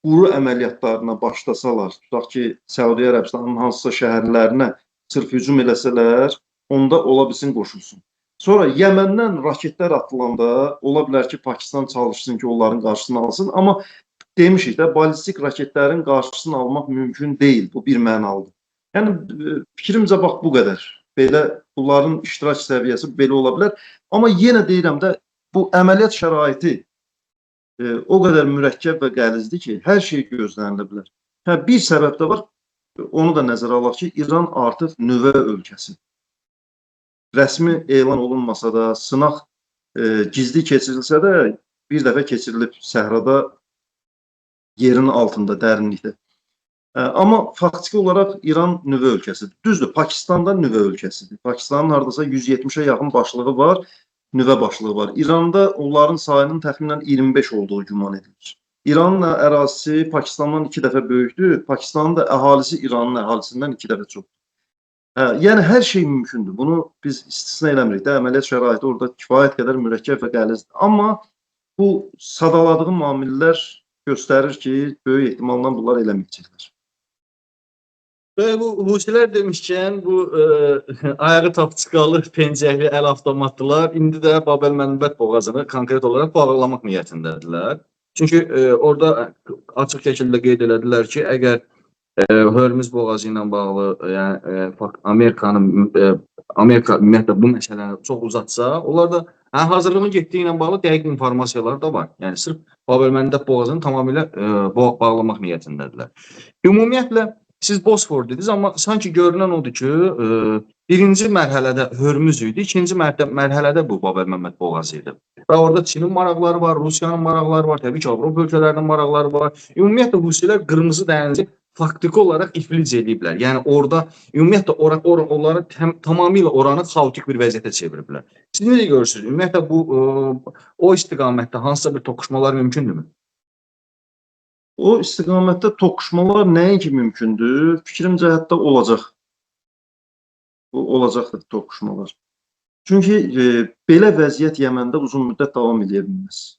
quru əməliyyatlarına başlasalar, tutaq ki, Səudiyyə Ərəbistanının hansısa şəhərlərinə sırf hücum eləsələr, onda ola bilsin qoşulsun. Sonra Yəməndən raketlər atılanda ola bilər ki, Pakistan çalışsın ki, onların qarşısını alsın. Amma demişik də, ballistik raketlərin qarşısını almaq mümkün deyil. Bu bir mənalıdır. Yəni, fikrimcə bax bu qədər. Belə, bunların iştirak səviyyəsi belə ola bilər. Amma yenə deyirəm də, bu əməliyyat şəraiti o qədər mürəkkəb və qəlizdir ki, hər şey gözlənilə bilər. Hə, bir səbəb də var, onu da nəzərə alaq ki, İran artıq nüvə ölkəsidir. Rəsmi elan olunmasa da, sınaq gizli keçirilsə də, bir dəfə keçirilib səhrada, yerin altında, dərinlikdə. Amma faktiki olaraq İran nüvə ölkəsidir. Düzdür, Pakistanda nüvə ölkəsidir. Pakistanın hardasa 170-ə yaxın başlığı var, nüvə başlığı var. İranda onların sayının təxminən 25 olduğu güman edilir. İranın ərazisi Pakistandan 2 dəfə böyükdür. Pakistanın da əhalisi İranın əhalisindən 2 dəfə çoxdur. Hə, yəni hər şey mümkündür. Bunu biz istisna eləmirik də. Əməliyyat şəraiti orada kifayət qədər mürəkkəb və qəlizdir. Amma bu sadaladığım amillər göstərir ki, böyük ehtimalla bunlar eləməyəcəklər. Və bu Husilər demişkən, bu ayağı tapçıqalı, pencəkli əl avtomatlılar indi də Babel-Məndəb boğazını konkret olaraq bağlamaq niyyətindədirlər. Çünki orada açıq şəkildə qeyd elədilər ki, əgər Hörmüz boğazı ilə bağlı, yəni Amerikanın Amerika ümumiyyətlə bu məsələni çox uzatsa, onlar da hazırlığın getdiyi ilə bağlı dəqiq informasiyalar da var. Yəni sırf Babel-Məndəb boğazını tamamilə bağlamaq niyyətindədirlər. Ümumiyyətlə siz Bosfor dediniz, amma sanki görünən odur ki, birinci mərhələdə Hörmüz idi, ikinci mərhələdə bu Babel-Məndəb boğazı idi. Və orada Çinin maraqları var, Rusiyanın maraqları var, təbii ki, Avropa ölkələrinin maraqları var. Ümumiyyətlə Husilər Qırmızı dənizi faktiki olaraq iflic ediblər. Yəni orada ümumiyyətlə onları tamamilə oranı xaotik bir vəziyyətə çeviriblər. Siz necə görürsünüz? Ümumiyyətlə bu o istiqamətdə hansısa bir toqquşmalar mümkündürmü? O istiqamətdə toqquşmalar nəinki mümkündür? Fikrimcə hətta olacaq. Bu olacaqdır toqquşmalar. Çünki belə vəziyyət Yəməndə uzun müddət davam edə bilməz.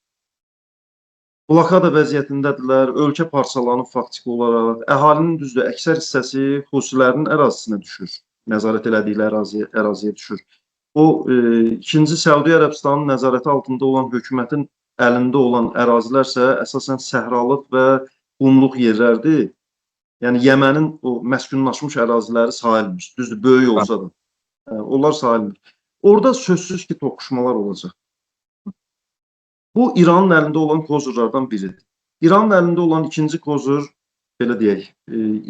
Blokada vəziyyətindədirlər, ölkə parçalanıb faktiki olaraq. Əhalinin düzdür, əksər hissəsi Husilərin ərazisinə düşür. Nəzarət elədikləri əraziyə düşür. O ikinci Səudiyyə Ərəbistanının nəzarəti altında olan hökumətin əlində olan ərazilərsə əsasən səhralıq və qumluq yerlərdir. Yəni Yəmənin o məskunlaşmış əraziləri sayılmır. Düzdür, böyük olsa da. Onlar sayılmır. Orada sözsüz ki, toqquşmalar olacaq. Bu İranın əlində olan kozurlardan biridir. İranın əlində olan ikinci kozur, belə deyək,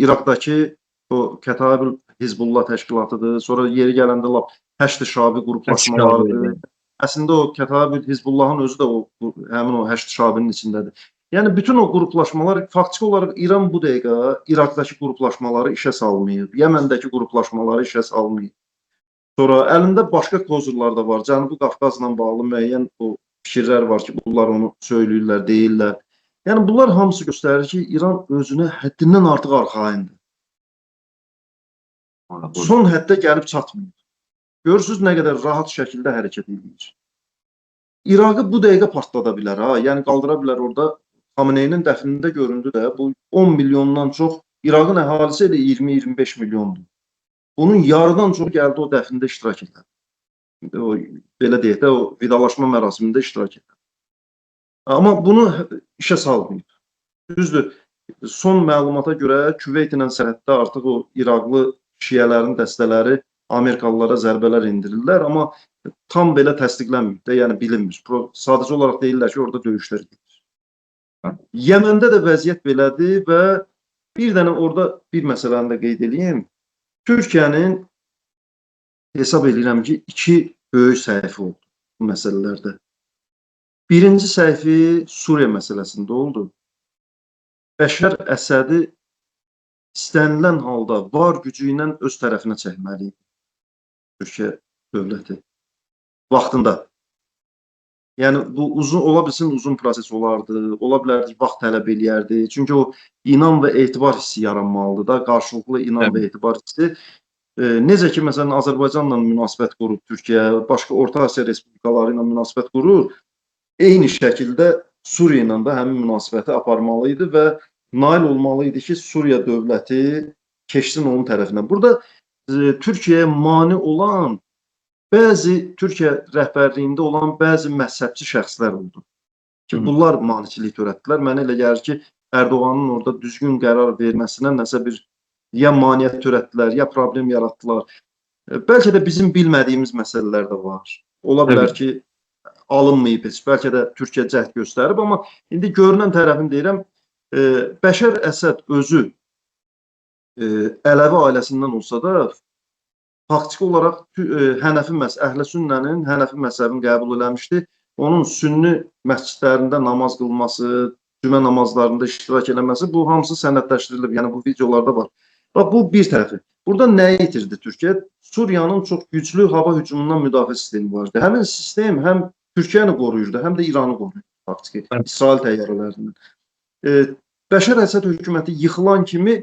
İraqdakı o Kətaibül Hizbullah təşkilatıdır. Sonra yeri gələndə lap Həşd-i Şabi qruplaşmalarıdır. Əslində o Kətaibül Hizbullahın özü də həmin o Həşd-i Şabinin içindədir. Yəni bütün o qruplaşmalar faktiki olaraq İran bu dəqiqə İraqdakı qruplaşmaları işə salmayıb, Yəməndəki qruplaşmaları işə salmayıb. Sonra əlində başqa kozurlar da var. Cənubi Qafqazla bağlı müəyyən o fikirlər var ki, bunlar onu söyləyirlər, deyirlər. Yəni bunlar hamısı göstərir ki, İran özünə həddindən artıq arxayındır. Son həddə gəlib çatmıyor. Görürsünüz nə qədər rahat şəkildə hərəkət edir. İraqı bu dəqiqə partlada bilər, ha. Yəni qaldıra bilər orada. Xameneyinin dəfnində göründü də, bu 10 milyondan çox, İraqın əhalisi elə 20-25 milyondur. Bunun yarıdan çox gəldi o dəfnində iştirak edir. O, belə deyək də, o vidalaşma mərasimində iştirak edir. Amma bunu işə salmayıb. Düzdür, son məlumata görə Küveyt ilə sərhəddə artıq o İraqlı şiələrin dəstələri Amerikalılara zərbələr endirirlər, amma tam belə təsdiqlənməyib də, yəni bilinmir. Sadəcə olaraq deyirlər ki, orada döyüşlər gedir. Yəməndə də vəziyyət belədir və bir dənə orada bir məsələni də qeyd eləyim. Türkiyənin hesab edirəm ki, iki böyük səhvi oldu bu məsələlərdə. Birinci səhvi Suriya məsələsində oldu. Bəşər Əsədi istənilən halda var gücü ilə öz tərəfinə çəkməli idi Türkiyə dövləti vaxtında. Yəni bu uzun ola bilsin, uzun proses olardı, ola bilərdi ki, vaxt tələb eləyərdi. Çünki o inan və etibar hissi yaranmalıdır da, qarşılıqlı inan və etibar hissi. Necə ki, məsələn, Azərbaycanla münasibət qurub Türkiyə, başqa Orta Asiya respublikaları ilə münasibət qurur, eyni şəkildə Suriya ilə də həmin münasibəti aparmalı idi və nail olmalı idi ki, Suriya dövləti keçsin onun tərəfinə. Burada Türkiyəyə mane olan bəzi Türkiyə rəhbərliyində olan bəzi məzhəbçi şəxslər oldu. Ki, bunlar maneçilik törətdilər. Mənə elə gəlir ki, Ərdoğanın orada düzgün qərar verməsinə nəsə bir ya maneə törətdilər, ya problem yaratdılar. Bəlkə də bizim bilmədiyimiz məsələlər də var. Ola bilər ki, alınmayıb heç. Bəlkə də Türkiyə cəhd göstərib, amma indi görünən tərəfini deyirəm, Bəşər Əsəd özü Ələvi ailəsindən olsa da, faktiki olaraq Hənəfi Əhl-i Sünnənin Hənəfi məzhəbini qəbul eləmişdi. Onun sünni məscidlərində namaz qılması, cümə namazlarında iştirak eləməsi, bu hamısı sənədləşdirilib. Yəni bu videolarda var. Bax, bu bir tərəfi. Burada nəyi itirdi Türkiyə? Suriyanın çox güclü hava hücumundan müdafiə sistemi vardı. Həmin sistem həm Türkiyəni qoruyurdu, həm də İranı qoruyurdu faktiki. İsrail təyyarələrindən. Bəşər Əsəd hökuməti yıxılan kimi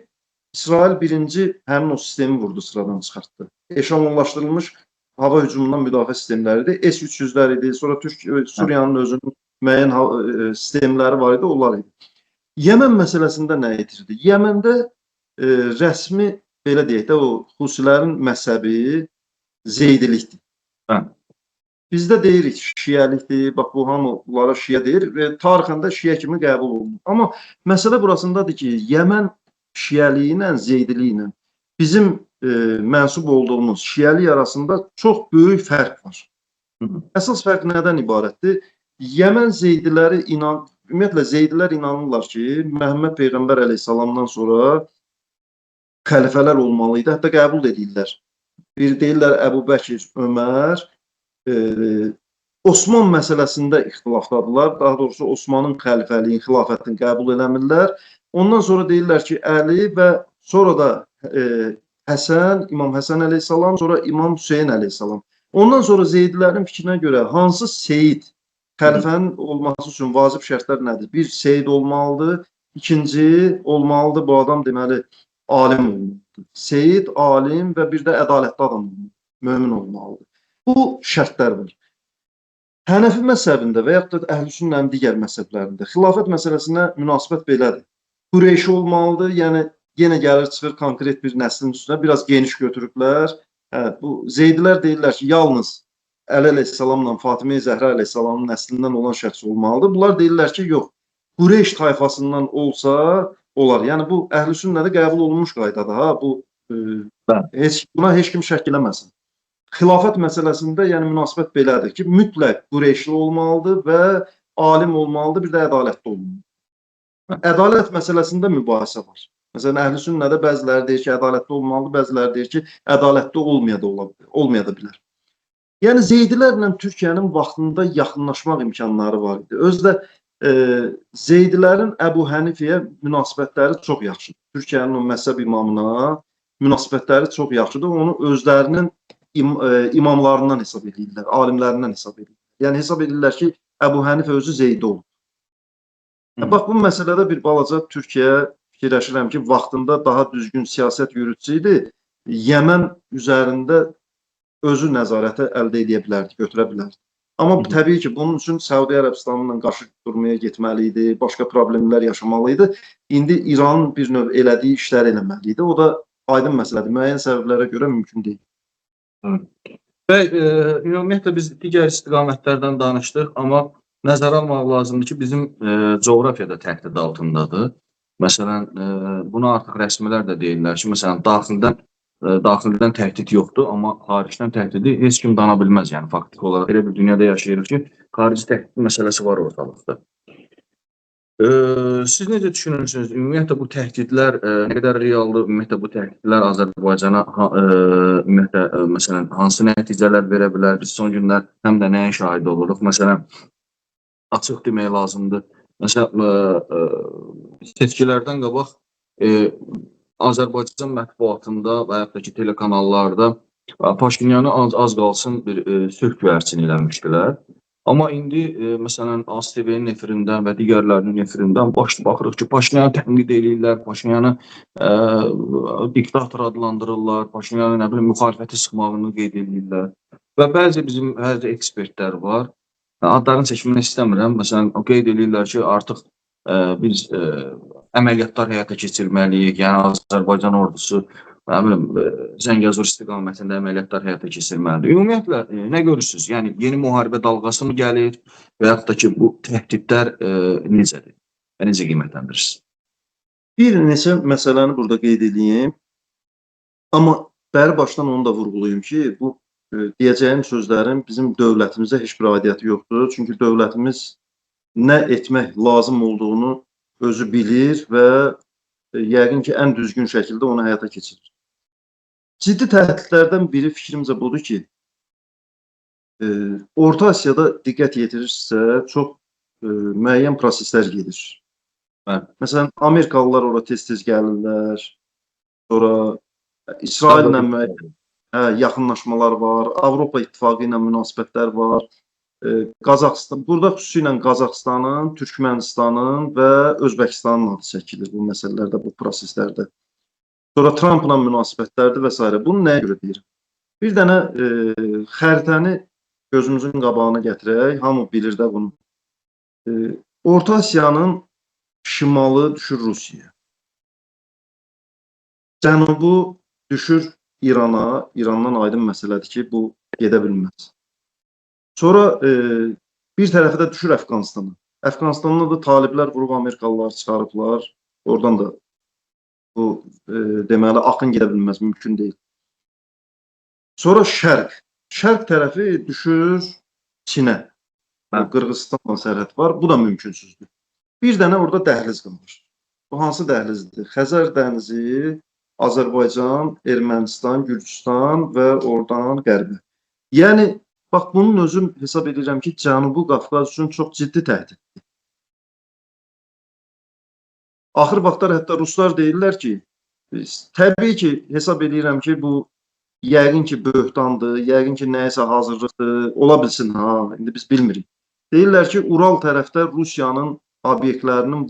İsrail birinci həmin o sistemi vurdu, sıradan çıxartdı. Eşalonlaşdırılmış hava hücumundan müdafiə sistemləri idi. S-300-lər idi, sonra Suriyanın özünün müəyyən sistemləri var idi, onlar idi. Yəmən məsələsində nə itirdi? Yəməndə rəsmi, belə deyək də, o Husilərin məzhəbi Zeydilikdir. Hə. Bizdə deyirik şiəlikdir, bax bu hamı bunlara şiə deyir və tarixən də şiə kimi qəbul olunur. Amma məsələ burasındadır ki, Yəmən şiəliyi ilə, Zeydiliyi ilə bizim mənsub olduğumuz şiəlik arasında çox böyük fərq var. Hı -hı. Əsas fərq nədən ibarətdir? Yəmən Zeydiləri ümumiyyətlə Zeydilər inanırlar ki, Məhəmməd Peyğəmbər əleyhissalamdan sonra xəlifələr olmalı idi. Hətta qəbul edirlər. Bir deyirlər Əbu Bəkir, Ömər, Osman məsələsində ixtilafdadılar. Daha doğrusu Osmanın xəlifəliyini, xilafətini qəbul eləmirlər. Ondan sonra deyirlər ki, Əli və sonra da Həsən, İmam Həsən əleyhissalam, sonra İmam Hüseyn əleyhissalam. Ondan sonra Zeydilərin fikrinə görə hansı seyid xəlifənin olması üçün vacib şərtlər nədir? Bir, seyid olmalıdır. İkinci, olmalıdır bu adam deməli alim olmalıdır. Seyid, alim və bir də ədalətli adam olmalıdır, mömin olmalıdır. Bu şərtlər var. Hənəfi məzhəbində və yaxud da Əhl-i Sünnənin digər məzhəblərində xilafət məsələsinə münasibət belədir. Qureyşi olmalıdır, yəni yenə gəlir çıxır konkret bir nəslin üstünə, biraz geniş götürüblər. Hə, bu Zeydilər deyirlər ki, yalnız Əli əleyhissalamla Fatimə Zəhra əleyhissalamın nəslindən olan şəxs olmalıdır. Bunlar deyirlər ki, yox, Qureyş tayfasından olsa olar. Yəni bu Əhl-i Sünnədə qəbul olunmuş qaydadır ha. Bu heç buna heç kim şək eləməsin. Xilafət məsələsində yəni münasibət belədir ki, mütləq Qureyşli olmalıdır və alim olmalıdır, bir də ədalətli olmalıdır. Ədalət məsələsində mübahisə var. Məsələn, Əhl-i Sünnədə bəziləri deyir ki, ədalətli olmalıdır, bəziləri deyir ki, ədalətli olmaya da ola bilər, olmaya da bilər. Yəni Zeydilərlə Türkiyənin vaxtında yaxınlaşmaq imkanları var idi. Özü də Zeydilərin Əbu Hənifəyə münasibətləri çox yaxşıdır. Türkiyənin o məzhəb imamına münasibətləri çox yaxşıdır. Onu özlərinin imamlarından hesab edirlər, alimlərindən hesab edirlər. Yəni hesab edirlər ki, Əbu Hənifə özü Zeydi olub. Bax bu məsələdə bir balaca Türkiyə fikirləşirəm ki, vaxtında daha düzgün siyasət yürütsəydi, Yəmən üzərində özü nəzarəti əldə edə bilərdi, götürə bilərdi. Amma təbii ki, bunun üçün Səudiyyə Ərəbistanı ilə qarşı durmaya getməli idi, başqa problemlər yaşamalı idi. İndi İranın bir növ elədiyi işləri eləməli idi. O da aydın məsələdir. Müəyyən səbəblərə görə mümkün deyil. Və ümumiyyətlə biz digər istiqamətlərdən danışdıq, amma nəzərə almaq lazımdır ki, bizim coğrafiya da təhdid altındadır. Məsələn, bunu artıq rəsmilər də deyirlər ki, məsələn, daxildən təhdid yoxdur, amma xaricdən təhdidi heç kim dana bilməz. Yəni faktiki olaraq elə bir dünyada yaşayırıq ki, xarici təhdid məsələsi var ortalıqda. Siz necə düşünürsünüz? Ümumiyyətlə bu təhdidlər nə qədər realdır? Ümumiyyətlə bu təhdidlər Azərbaycana ümumiyyətlə məsələn hansı nəticələr verə bilər? Biz son günlər həm də nəyə şahid oluruq? Məsələn, açıq demək lazımdır. Məsələn, seçkilərdən qabaq Azərbaycan mətbuatında və yaxud da ki, telekanallarda Paşinyanı az qalsın bir sülh göyərçini eləmişdilər. Amma indi məsələn AzTV-nin efirindən və digərlərinin efirindən baxırıq ki, Paşinyanı tənqid eləyirlər, Paşinyanı diktator adlandırırlar, Paşinyanı nə bilim müxalifəti sıxmağını qeyd eləyirlər. Və bəzi bizim bəzi ekspertlər var. Adlarını çəkmək istəmirəm. Məsələn, o qeyd eləyirlər ki, artıq biz əməliyyatlar həyata keçirməliyik. Yəni Azərbaycan ordusu nə bilim Zəngəzur istiqamətində əməliyyatlar həyata keçirməlidir. Ümumiyyətlə nə görürsüz? Yəni yeni müharibə dalğası mı gəlir və yaxud da ki, bu təhdidlər necədir? Və necə qiymətləndirirsiniz? Bir neçə məsələni burada qeyd edeyim. Amma bəri başdan onu da vurğulayım ki, bu deyəcəyim sözlərin bizim dövlətimizə heç bir aidiyyəti yoxdur. Çünki dövlətimiz nə etmək lazım olduğunu özü bilir və yəqin ki, ən düzgün şəkildə onu həyata keçirir. Ciddi təhdidlərdən biri fikrimcə budur ki, Orta Asiyada diqqət yetirirsə, çox müəyyən proseslər gedir. Bəli. Məsələn, Amerikalılar ora tez-tez gəlirlər. Sonra İsraillə müəyyən yaxınlaşmalar var, Avropa İttifaqı ilə münasibətlər var. Qazaxıstan, burada xüsusilə Qazaxıstanın, Türkmənistanın və Özbəkistanın adı çəkilir bu məsələlərdə, bu proseslərdə. Sonra Trumpla münasibətlərdir və s. Bunu nəyə görə deyirəm? Bir dənə xəritəni gözümüzün qabağına gətirək. Hamı bilir də bunu. Orta Asiyanın şimalı düşür Rusiyaya. Cənubu düşür İrana. İrandan aydın məsələdir ki, bu gedə bilməz. Sonra bir tərəfi də düşür Əfqanistana. Əfqanistanda da taliblər vurub Amerikalılar çıxarıblar. Oradan da bu deməli axın gedə bilməz, mümkün deyil. Sonra şərq. Şərq tərəfi düşür Çinə. Qırğızıstanla sərhəd var. Bu da mümkünsüzdür. Bir dənə orada dəhliz qalır. Bu hansı dəhlizdir? Xəzər dənizi, Azərbaycan, Ermənistan, Gürcüstan və oradan qərbə. Yəni, bax bunun özüm hesab edirəm ki, Cənubi Qafqaz üçün çox ciddi təhdiddir. Axır vaxtlar hətta ruslar deyirlər ki, təbii ki, hesab edirəm ki, bu yəqin ki, böhtandır, yəqin ki, nəyəsə hazırlıqdır, ola bilsin ha, indi biz bilmirik. Deyirlər ki, Ural tərəfdə Rusiyanın obyektlərinin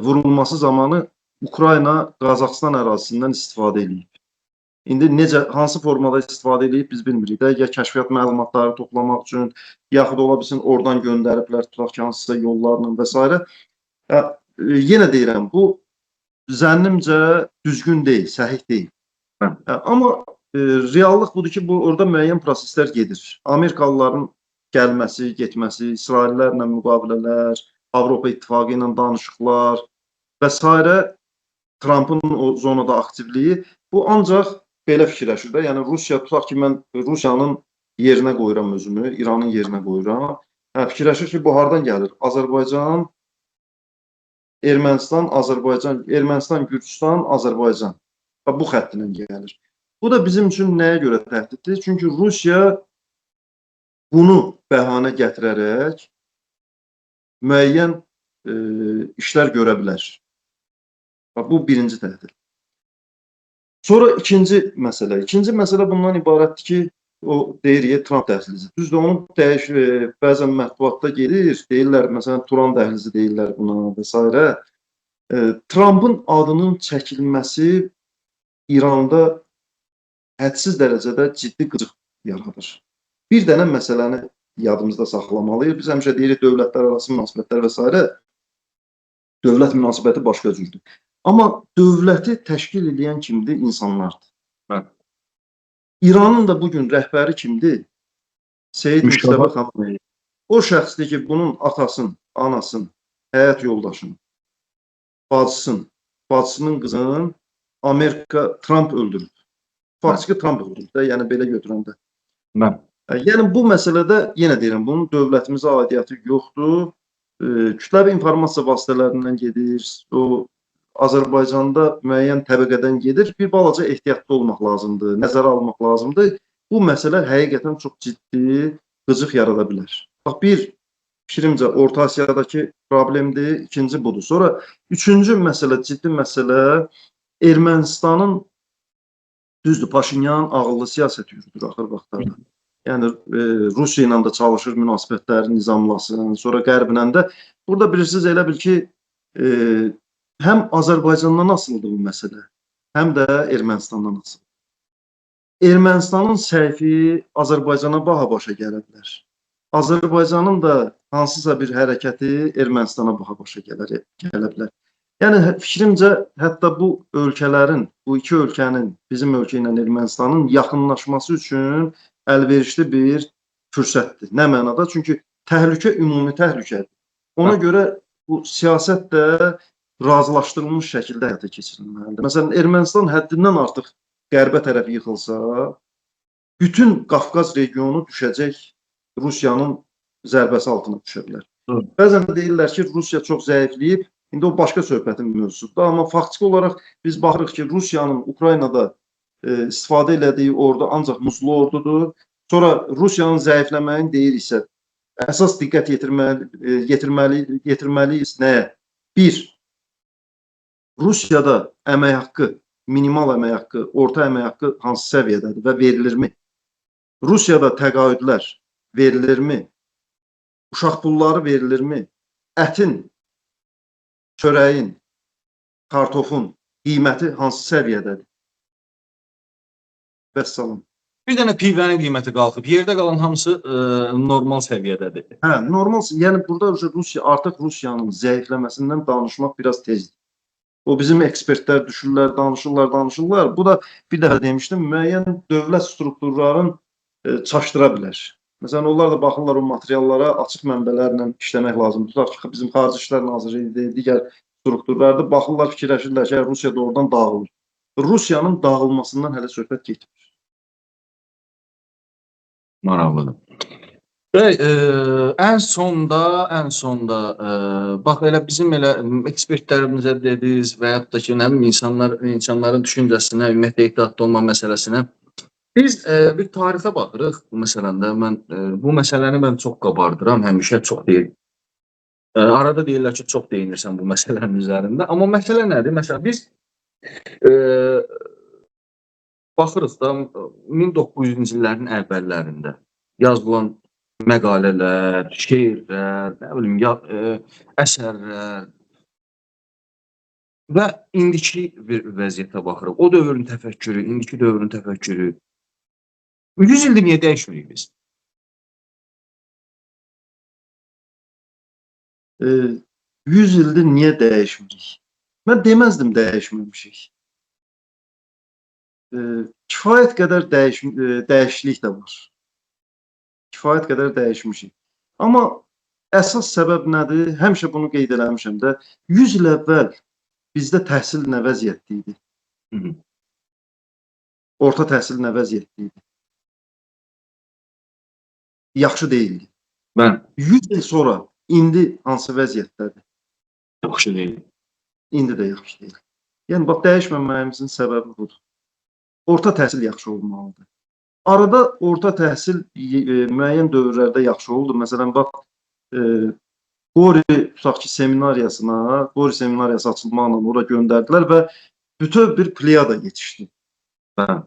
vurulması zamanı Ukrayna Qazaxıstan ərazisindən istifadə eləyib. İndi necə, hansı formada istifadə eləyib biz bilmirik də, ya kəşfiyyat məlumatları toplamaq üçün, yaxud ola bilsin oradan göndəriblər, tutaq ki, hansısa yollarla və s. Yenə deyirəm, bu zənnimcə düzgün deyil, səhih deyil. Amma reallıq budur ki, bu orada müəyyən proseslər gedir. Amerikalıların gəlməsi, getməsi, İsraillərlə müqavilələr, Avropa İttifaqı ilə danışıqlar və s. Trumpın o zonada aktivliyi, bu ancaq belə fikirləşir də. Yəni Rusiya, tutaq ki, mən Rusiyanın yerinə qoyuram özümü, İranın yerinə qoyuram. Fikirləşir ki, bu hardan gəlir? Azərbaycan, Ermənistan, Azərbaycan, Ermənistan, Gürcüstan, Azərbaycan. Bu xəttlə gəlir. Bu da bizim üçün nəyə görə təhdiddir? Çünki Rusiya bunu bəhanə gətirərək müəyyən işlər görə bilər. Bu birinci təhdid. Sonra ikinci məsələ. İkinci məsələ bundan ibarətdir ki, o deyir Tramp dəhlizi. Düzdür, onun dəyişir, bəzən mətbuatda gedir, deyirlər, məsələn, Turan dəhlizi deyirlər buna və s. Trumpın adının çəkilməsi İranda hədsiz dərəcədə ciddi qıcıq yaradır. Bir dənə məsələni yadımızda saxlamalıyıq. Biz həmişə deyirik, dövlətlər arası münasibətlər və s. Dövlət münasibəti başqa cürdür. Amma dövləti təşkil edən kimdir? İnsanlardır. Bəli. İranın da bugün rəhbəri kimdir? Seyid Müçtəba Xameneyi. O şəxsdir ki, bunun atasın, anasın, həyat yoldaşın, bacısın, bacısının qızının Amerika Trump öldürüb. Faktiki Trump öldürüb də, yəni belə götürəndə. Bəli. Yəni bu məsələdə yenə deyirəm, bunun dövlətimizə aidiyyəti yoxdur. Kütləvi informasiya vasitələrindən gedir, o Azərbaycanda müəyyən təbəqədən gedir. Bir balaca ehtiyatlı olmaq lazımdır, nəzərə almaq lazımdır. Bu məsələ həqiqətən çox ciddi qıcıq yarada bilər. Bax, bir fikrimcə Orta Asiyadakı problemdir, ikinci budur. Sonra üçüncü məsələ, ciddi məsələ Ermənistanın, düzdür, Paşinyan ağıllı siyasət yürüdür axır vaxtlarda. Yəni Rusiya ilə də çalışır, münasibətləri nizamlasın, sonra Qərblə də. Burada bilirsiniz, elə bil ki, həm Azərbaycandan asılıdır bu məsələ, həm də Ermənistandan asılıdır. Ermənistanın səhvi Azərbaycana baha başa gələ bilər. Azərbaycanın da hansısa bir hərəkəti Ermənistana baha başa gələ bilər. Yəni fikrimcə, hətta bu ölkələrin, bu iki ölkənin, bizim ölkə ilə Ermənistanın yaxınlaşması üçün əlverişli bir fürsətdir. Nə mənada? Çünki təhlükə ümumi təhlükədir. Ona görə bu siyasət də razılaşdırılmış şəkildə həyata keçirilməlidir. Məsələn, Ermənistan həddindən artıq qərbə tərəf yıxılsa, bütün Qafqaz regionu düşəcək, Rusiyanın zərbəsi altına düşə bilər. Bəzən də deyirlər ki, Rusiya çox zəifləyib. İndi o başqa söhbətin mövzusudur. Amma faktiki olaraq biz baxırıq ki, Rusiyanın Ukraynada istifadə elədiyi ordu ancaq muzlu ordudur. Sonra Rusiyanın zəifləməyini deyiriksə, əsas diqqət yetirməliyik nəyə? Bir, Rusiyada əmək haqqı, minimal əmək haqqı, orta əmək haqqı hansı səviyyədədir və verilirmi? Rusiyada təqaüdlər verilirmi? Uşaq pulları verilirmi? Ətin, çörəyin, kartofun Qiyməti hansı səviyyədədir? Vəssalam. Bir dənə pivənin qiyməti qalxıb. Yerdə qalan hamısı normal səviyyədədir. Hə, normal, yəni burada Rusiya artıq Rusiyanın zəifləməsindən danışmaq biraz tezdir. O bizim ekspertlər düşürlər, danışırlar, danışırlar. Bu da bir dəfə demişdim, müəyyən dövlət strukturların çaşdıra bilər. Məsələn, onlar da baxırlar o materiallara, açıq mənbələrlə işləmək lazımdır. Tutaq ki, bizim Xarici İşlər Nazirliyi, digər strukturlarda baxırlar, fikirləşirlər ki, Rusiya doğrudan dağılır. Rusiyanın dağılmasından hələ söhbət getmir. Maraqlıdır. Bəy, ən sonda bax elə bizim elə ekspertlərimizə dediniz və yaxud da ki, nə bilim insanların düşüncəsinə, ümumiyyətlə ehtiyatlı olma məsələsinə biz bir tarixə baxırıq. Məsələn də mən bu məsələni mən çox qabardıram, həmişə çox deyir. Arada deyirlər ki, çox deyinirsən bu məsələnin üzərində. Amma məsələ nədir? Məsələn biz baxırıq da 1900-cü illərin əvvəllərində yazılan məqalələr, şeirlər, nə bilim, əsərlər və indiki bir vəziyyətə baxırıq. O dövrün təfəkkürü, indiki dövrün təfəkkürü. 100 ildir niyə dəyişmirik biz? 100 ildir niyə dəyişmirik? Mən deməzdim dəyişməmişik. Kifayət qədər dəyişiklik də var. Kifayət qədər dəyişmişik. Amma əsas səbəb nədir? Həmişə bunu qeyd eləmişəm də. 100 il əvvəl bizdə təhsil nə vəziyyətdə idi? Hı -hı. Orta təhsil nə vəziyyətdə idi? Yaxşı deyildi. Mən 100 il sonra indi hansı vəziyyətdədir? Yaxşı deyil. İndi də yaxşı deyil. Yəni bax dəyişməməyimizin səbəbi budur. Orta təhsil yaxşı olmalıdır. Arada orta təhsil müəyyən dövrlərdə yaxşı oldu. Məsələn, bax, Qori tutaq ki, seminariyasına, Qori seminariyası açılmaqla ora göndərdilər və bütöv bir pleyada yetişdi. Hə.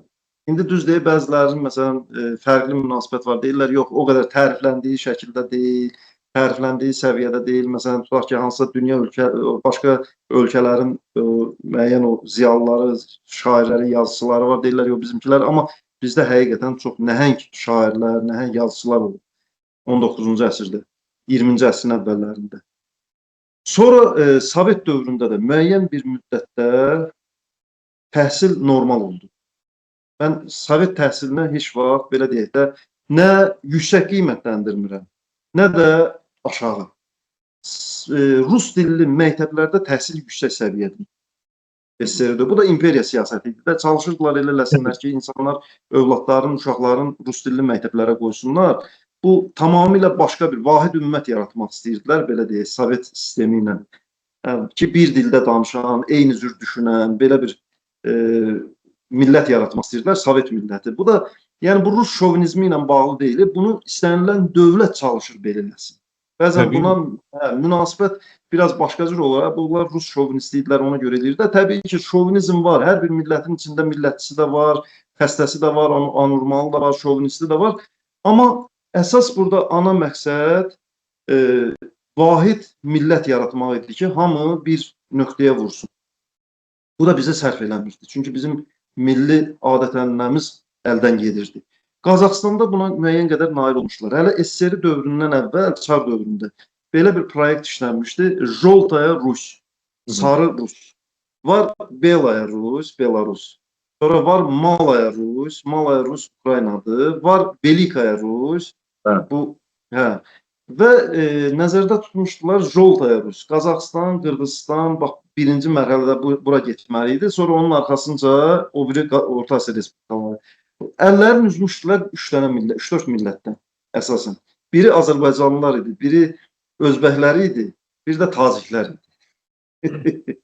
İndi düz deyil, bəzilərinin məsələn fərqli münasibət var. Deyirlər, yox, o qədər tərifləndiyi şəkildə deyil, tərifləndiyi səviyyədə deyil. Məsələn, tutaq ki, hansısa dünya ölkə, başqa ölkələrin müəyyən o ziyalıları, şairləri, yazıçıları var. Deyirlər, yox, bizimkilər. Amma bizdə həqiqətən çox nəhəng şairlər, nəhəng yazıçılar olub 19-cu əsrdə, 20-ci əsrin əvvəllərində. Sonra Sovet dövründə də müəyyən bir müddətdə təhsil normal oldu. Mən Sovet təhsilinə heç vaxt, belə deyək də, nə yüksək qiymətləndirmirəm, nə də aşağı. Rus dilli məktəblərdə təhsil yüksək səviyyədir. SSR-də. Bu da imperiya siyasəti idi də. Çalışırdılar elə eləsinlər ki, insanlar övladların, uşaqların rus dilli məktəblərə qoysunlar. Bu tamamilə başqa bir vahid ümmət yaratmaq istəyirdilər, belə deyək, Sovet sistemi ilə. Ki, bir dildə danışan, eyni cür düşünən, belə bir millət yaratmaq istəyirdilər, Sovet milləti. Bu da, yəni bu rus şovinizmi ilə bağlı deyil. Bunu istənilən dövlət çalışır belə eləsin. Bəzən buna münasibət biraz başqa cür olar. Bunlar rus şovinisti idilər, ona görə eləyir də. Təbii ki, şovinizm var. Hər bir millətin içində millətçisi də var, xəstəsi də var, anormalı da var, şovinisti də var. Amma əsas burada ana məqsəd vahid millət yaratmaq idi ki, hamı bir nöqtəyə vursun. Bu da bizə sərf eləmirdi. Çünki bizim milli adət-ənənəmiz əldən gedirdi. Qazaxıstanda buna müəyyən qədər nail olmuşlar. Hələ SSR dövründən əvvəl, Çar dövründə belə bir proyekt işlənmişdi. Joltaya Rus, sarı Rus. Var Belaya Rus, Belarus. Sonra var Malaya Rus, Malaya Rus Ukraynadır. Var Velikaya Rus. Hə. Bu, hə. Və nəzərdə tutmuşdular Joltaya Rus. Qazaxıstan, Qırğızistan, bax birinci mərhələdə bura getməli idi. Sonra onun arxasınca o biri Orta Asiya Respublikaları. Əllərini üzmüşdülər 3 dənə millət, 3-4 millətdən əsasən. Biri Azərbaycanlılar idi, biri Özbəkləri idi, bir də Taciklər idi.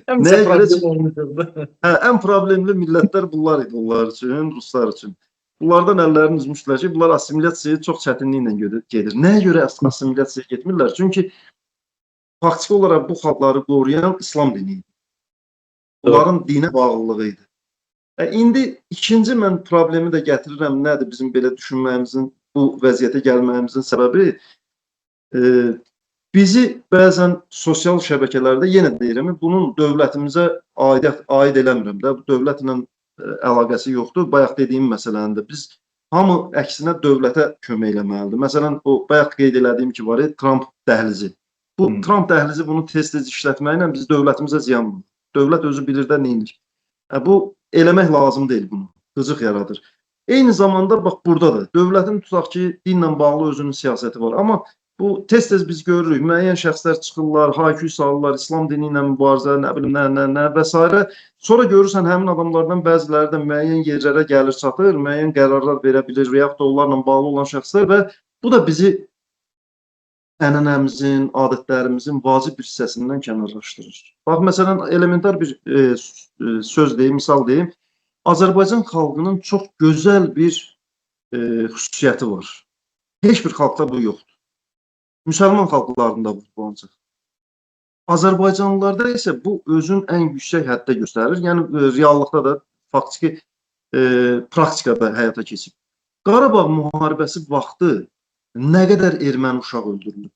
Nəyə görə? Hə, ən problemli millətlər bunlar idi onlar üçün, ruslar üçün. Bunlardan əllərini üzmüşdülər ki, bunlar assimilyasiyaya çox çətinliklə gedir. Nəyə görə assimilyasiyaya getmirlər? Çünki faktiki olaraq bu xalqları qoruyan İslam dini idi. Bunların dinə bağlılığı idi. İndi ikinci mən problemi də gətirirəm. Nədir bizim belə düşünməyimizin, bu vəziyyətə gəlməyimizin səbəbi? Bizi bəzən sosial şəbəkələrdə, yenə deyirəm, bunun dövlətimizə aid eləmirəm də, bu dövlətlə əlaqəsi yoxdur. Bayaq dediyim məsələni də biz hamı əksinə dövlətə kömək eləməlidir. Məsələn, o bayaq qeyd elədiyim ki var, Tramp dəhlizi. Bu Tramp dəhlizi bunu tez-tez işlətməklə biz dövlətimizə ziyan vurur. Dövlət özü bilir də neyinir. Bu eləmək lazım deyil bunu. Qıcıq yaradır. Eyni zamanda bax burada da dövlətin tutaq ki, dinlə bağlı özünün siyasəti var. Amma bu tez-tez biz görürük, müəyyən şəxslər çıxırlar, hayküy salırlar, İslam dini ilə mübarizə, nə bilim, nə və s. Sonra görürsən həmin adamlardan bəziləri də müəyyən yerlərə gəlir, çatır, müəyyən qərarlar verə bilir və yaxud da onlarla bağlı olan şəxslər və bu da bizi ənənəmizin, adətlərimizin vacib bir hissəsindən kənarlaşdırır. Bax, məsələn, elementar bir söz deyim, misal deyim. Azərbaycan xalqının çox gözəl bir xüsusiyyəti var. Heç bir xalqda bu yoxdur. Müsəlman xalqlarında bu ancaq. Azərbaycanlılarda isə bu özün ən yüksək həddə göstərir. Yəni reallıqda da faktiki praktikada həyata keçib. Qarabağ müharibəsi vaxtı nə qədər erməni uşaq öldürülüb?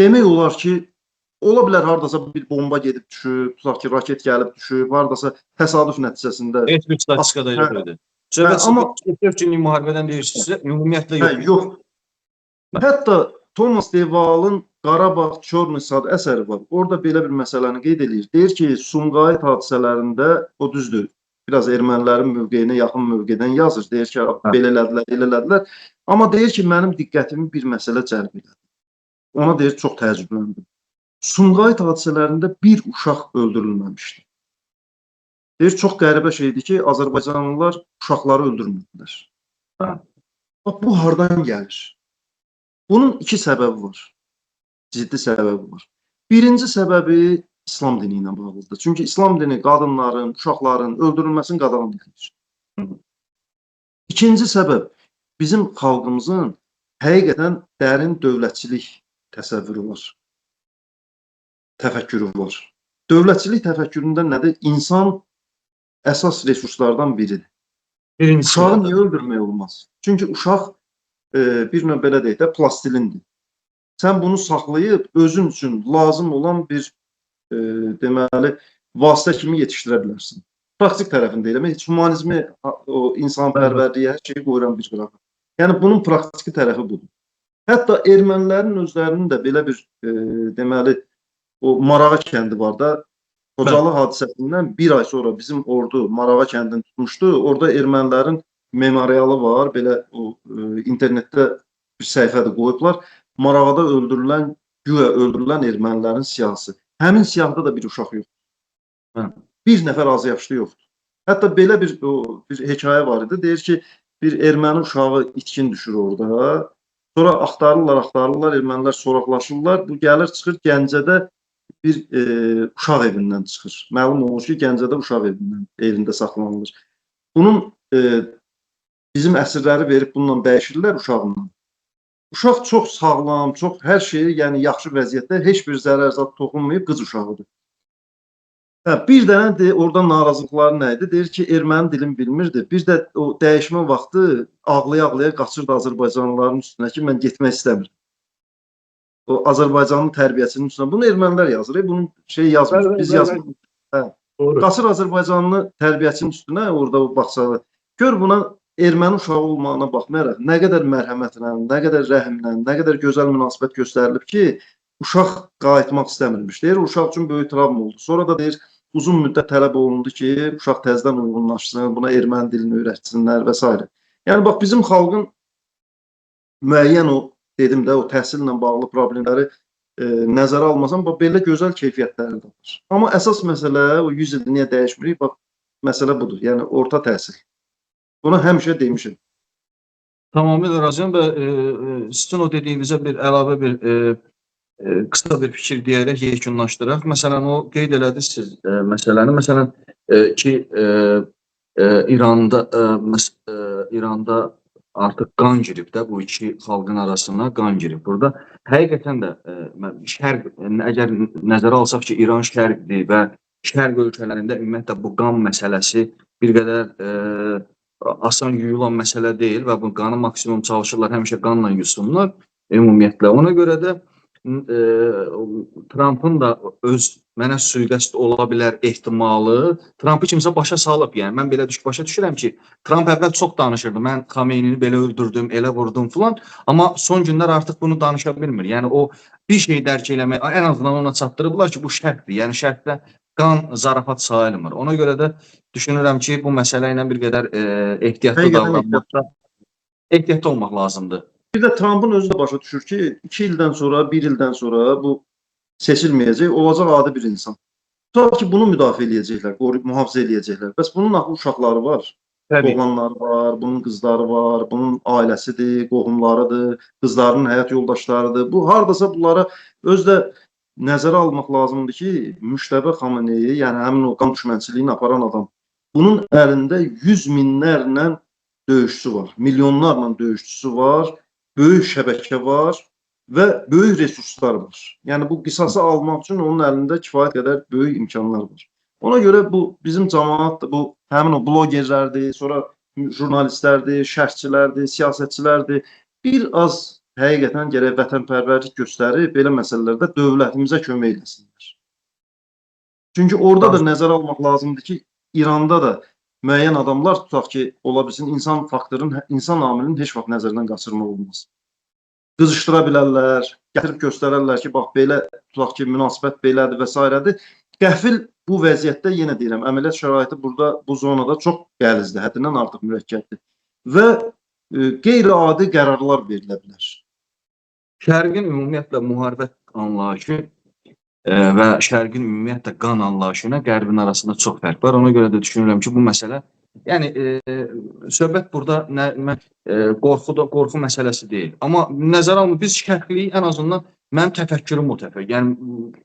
Demək olar ki, ola bilər hardasa bir bomba gedib düşüb, tutaq ki, raket gəlib düşüb, hardasa təsadüf nəticəsində. Heç bir statistikada yox idi. Söhbət amma 4 günlük müharibədən deyirsinizsə, ümumiyyətlə yox. Yox. Hətta Thomas de Waal'ın Qarabağ Çorni Sad əsəri var. Orada belə bir məsələni qeyd eləyir. Deyir ki, Sumqayıt hadisələrində, o düzdür, biraz ermənilərin mövqeyinə yaxın mövqedən yazır. Deyir ki, belə elədilər, elə elədilər. Amma deyir ki, mənim diqqətimi bir məsələ cəlb elədi. Ona deyir, çox təəccübləndim. Sumqayıt hadisələrində bir uşaq öldürülməmişdi. Deyir, çox qəribə şeydir ki, Azərbaycanlılar uşaqları öldürmədilər. Bax, bu hardan gəlir? Bunun iki səbəbi var. Ciddi səbəbi var. Birinci səbəbi İslam dini ilə bağlıdır. Çünki İslam dini qadınların, uşaqların öldürülməsini qadağan edir. İkinci səbəb bizim xalqımızın həqiqətən dərin dövlətçilik təsəvvürü var. Təfəkkürü var. Dövlətçilik təfəkküründə nədir? İnsan əsas resurslardan biridir. Birincisi. Uşağı niyə öldürmək olmaz? Çünki uşaq bir növ belə deyək də plastilindir. Sən bunu saxlayıb özün üçün lazım olan bir deməli vasitə kimi yetişdirə bilərsən. Praktik tərəfini deyirəm. Heç humanizmi, o insanpərvərliyi, hər şeyi qoyuram bir qırağa. Yəni bunun praktiki tərəfi budur. Hətta ermənilərin özlərinin də belə bir deməli o Marağa kəndi var da, Xocalı hadisəsindən bir ay sonra bizim ordu Marağa kəndini tutmuşdu. Orada ermənilərin memorialı var, belə o internetdə bir səhifədə qoyublar. Marağada öldürülən, güya öldürülən ermənilərin siyahısı. Həmin siyahıda da bir uşaq yoxdur. Bir nəfər azı yaşlı yoxdur. Hətta belə bir hekayə var idi. Deyir ki, bir erməni uşağı itkin düşür orada. Sonra axtarırlar, ermənilər soraqlaşırlar. Bu gəlir, çıxır Gəncədə bir uşaq evindən çıxır. Məlum olur ki, Gəncədə uşaq evində saxlanılır. Bunun bizim əsirləri verib bununla dəyişirlər uşağından. Uşaq çox sağlam, çox hər şeyi, yəni yaxşı vəziyyətdə, heç bir zərər zad toxunmayıb, qız uşağıdır. Hə, bir dənə də oradan narazılıqları nə idi? Deyir ki, erməni dilini bilmirdi. Bir də o dəyişmə vaxtı ağlaya-ağlaya qaçırdı Azərbaycanlıların üstünə ki, mən getmək istəmirəm. O Azərbaycanlı tərbiyəsinin üstünə. Bunu ermənilər yazır, bunu şey yazmır, biz yazmırıq. Hə. Qaçır Azərbaycanlı tərbiyəsinin üstünə orada o bağçada. Gör buna erməni uşağı olmağına baxmayaraq nə qədər mərhəmətlə, nə qədər rəhmlə, nə qədər gözəl münasibət göstərilib ki, uşaq qayıtmaq istəmirmiş. Deyir, uşaq üçün böyük travma oldu. Sonra da deyir, uzun müddət tələb olundu ki, uşaq təzədən uyğunlaşsın, buna erməni dilini öyrətsinlər və s. Yəni, bax, bizim xalqın müəyyən o, dedim də, o təhsillə bağlı problemləri nəzərə almasam, bax, belə gözəl keyfiyyətləri də var. Amma əsas məsələ, o 100 ildir niyə dəyişmirik, bax, məsələ budur, yəni orta təhsil. Bunu həmişə demişim. Tamamilə razıyam və sizin o dediyinizə bir əlavə bir qısa bir fikir deyərək yekunlaşdıraq. Məsələn, o qeyd elədi siz məsələni. Məsələn, ki İranda artıq qan girib də bu iki xalqın arasına qan girib. Burada həqiqətən də şərq, əgər nəzərə alsaq ki, İran şərqdir və şərq ölkələrində ümumiyyətlə bu qan məsələsi bir qədər asan yuyulan məsələ deyil və bu qanı maksimum çalışırlar həmişə qanla yusunlar. Ümumiyyətlə. Ona görə də Trumpın da öz mənə sui-qəsd ola bilər ehtimalı Trumpı kimsə başa salıb. Yəni mən belə başa düşürəm ki, Trump əvvəl çox danışırdı. Mən Xameynini belə öldürdüm, elə vurdum filan. Amma son günlər artıq bunu danışa bilmir. Yəni o bir şey dərk eləmək, ən azından ona çatdırıblar ki, bu şərtdir. Yəni şərtdə qan zarafat sayılmır. Ona görə də düşünürəm ki, bu məsələ ilə bir qədər ehtiyatlı davranmaqda ehtiyatlı olmaq lazımdır. Bir də Trumpın özü də başa düşür ki, 2 ildən sonra, 1 ildən sonra bu seçilməyəcək, olacaq adi bir insan. Tutaq ki, bunu müdafiə eləyəcəklər, qoruyub mühafizə eləyəcəklər. Bəs bunun axı uşaqları var, oğlanları var, bunun qızları var, bunun ailəsidir, qohumlarıdır, qızlarının həyat yoldaşlarıdır. Bu hardasa bunlara özü də nəzərə almaq lazımdır ki, Müştəbə Xameneyi, yəni həmin o qan düşmənçiliyini aparan adam, bunun əlində 100 minlərlə döyüşçü var, milyonlarla döyüşçüsü var, böyük şəbəkə var və böyük resurslar var. Yəni bu qisası almaq üçün onun əlində kifayət qədər böyük imkanlar var. Ona görə bu bizim cəmaət də bu həmin o blogerlərdir, sonra jurnalistlərdir, şərhçilərdir, siyasətçilərdir. Bir az həqiqətən gərək vətənpərvərlik göstərib belə məsələlərdə dövlətimizə kömək eləsinlər. Çünki orada da nəzərə almaq lazımdır ki, İranda da müəyyən adamlar tutaq ki, ola bilsin insan faktorun, insan amilinin heç vaxt nəzərdən qaçırmaq olmaz. Qızışdıra bilərlər, gətirib göstərərlər ki, bax belə tutaq ki, münasibət belədir və sairədir. Qəfil bu vəziyyətdə yenə deyirəm, əməliyyat şəraiti burada bu zonada çox qəlizdir, həddindən artıq mürəkkəbdir və qeyri-adi qərarlar verilə bilər. Şərqin ümumiyyətlə müharibə anlayışı və Şərqin ümumiyyətlə qan anlayışı ilə Qərbin arasında çox fərq var. Ona görə də düşünürəm ki, bu məsələ, yəni söhbət burada nə mən qorxu məsələsi deyil. Amma nəzərə alın, biz şərqliyik, ən azından mənim təfəkkürüm o təfəkkür.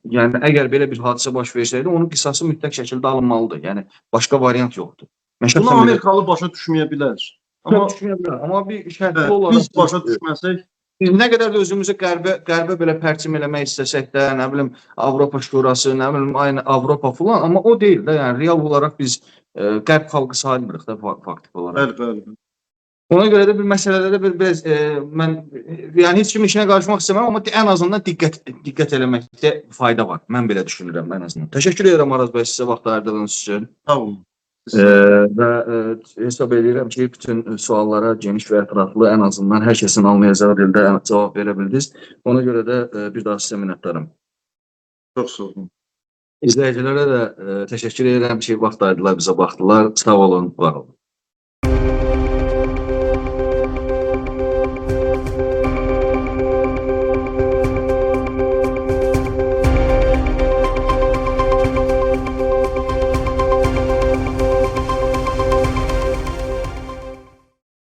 Yəni əgər belə bir hadisə baş versəydi, onun qisası mütləq şəkildə alınmalıdır. Yəni başqa variant yoxdur. Mən Bunu Amerikalı başa düşməyə bilər. Amma düşməyə bilər. Amma bir şərqli olaraq biz başa düşməsək, biz nə qədər də özümüzü qərbə belə pərçim eləmək istəsək də, nə bilim Avropa Şurası, nə bilim aynı Avropa filan, amma o deyil də, yəni real olaraq biz qərb xalqı sayılmırıq da faktiki olaraq. Bəli, bəli. Ona görə də bir məsələlərdə bir biraz mən yəni heç kimin işinə qarışmaq istəmirəm, amma ən azından diqqət eləməkdə fayda var. Mən belə düşünürəm ən azından. Təşəkkür edirəm Araz bəy sizə vaxt ayırdığınız üçün. Sağ olun. Və hesab edirəm ki, bütün suallara geniş və ətraflı, ən azından hər kəsin anlayacağı dildə cavab verə bildiniz. Ona görə də bir daha sizə minnətdaram. Çox sağ olun. İzləyicilərə də təşəkkür edirəm ki, vaxt ayırdılar, bizə baxdılar. Sağ olun, var olun.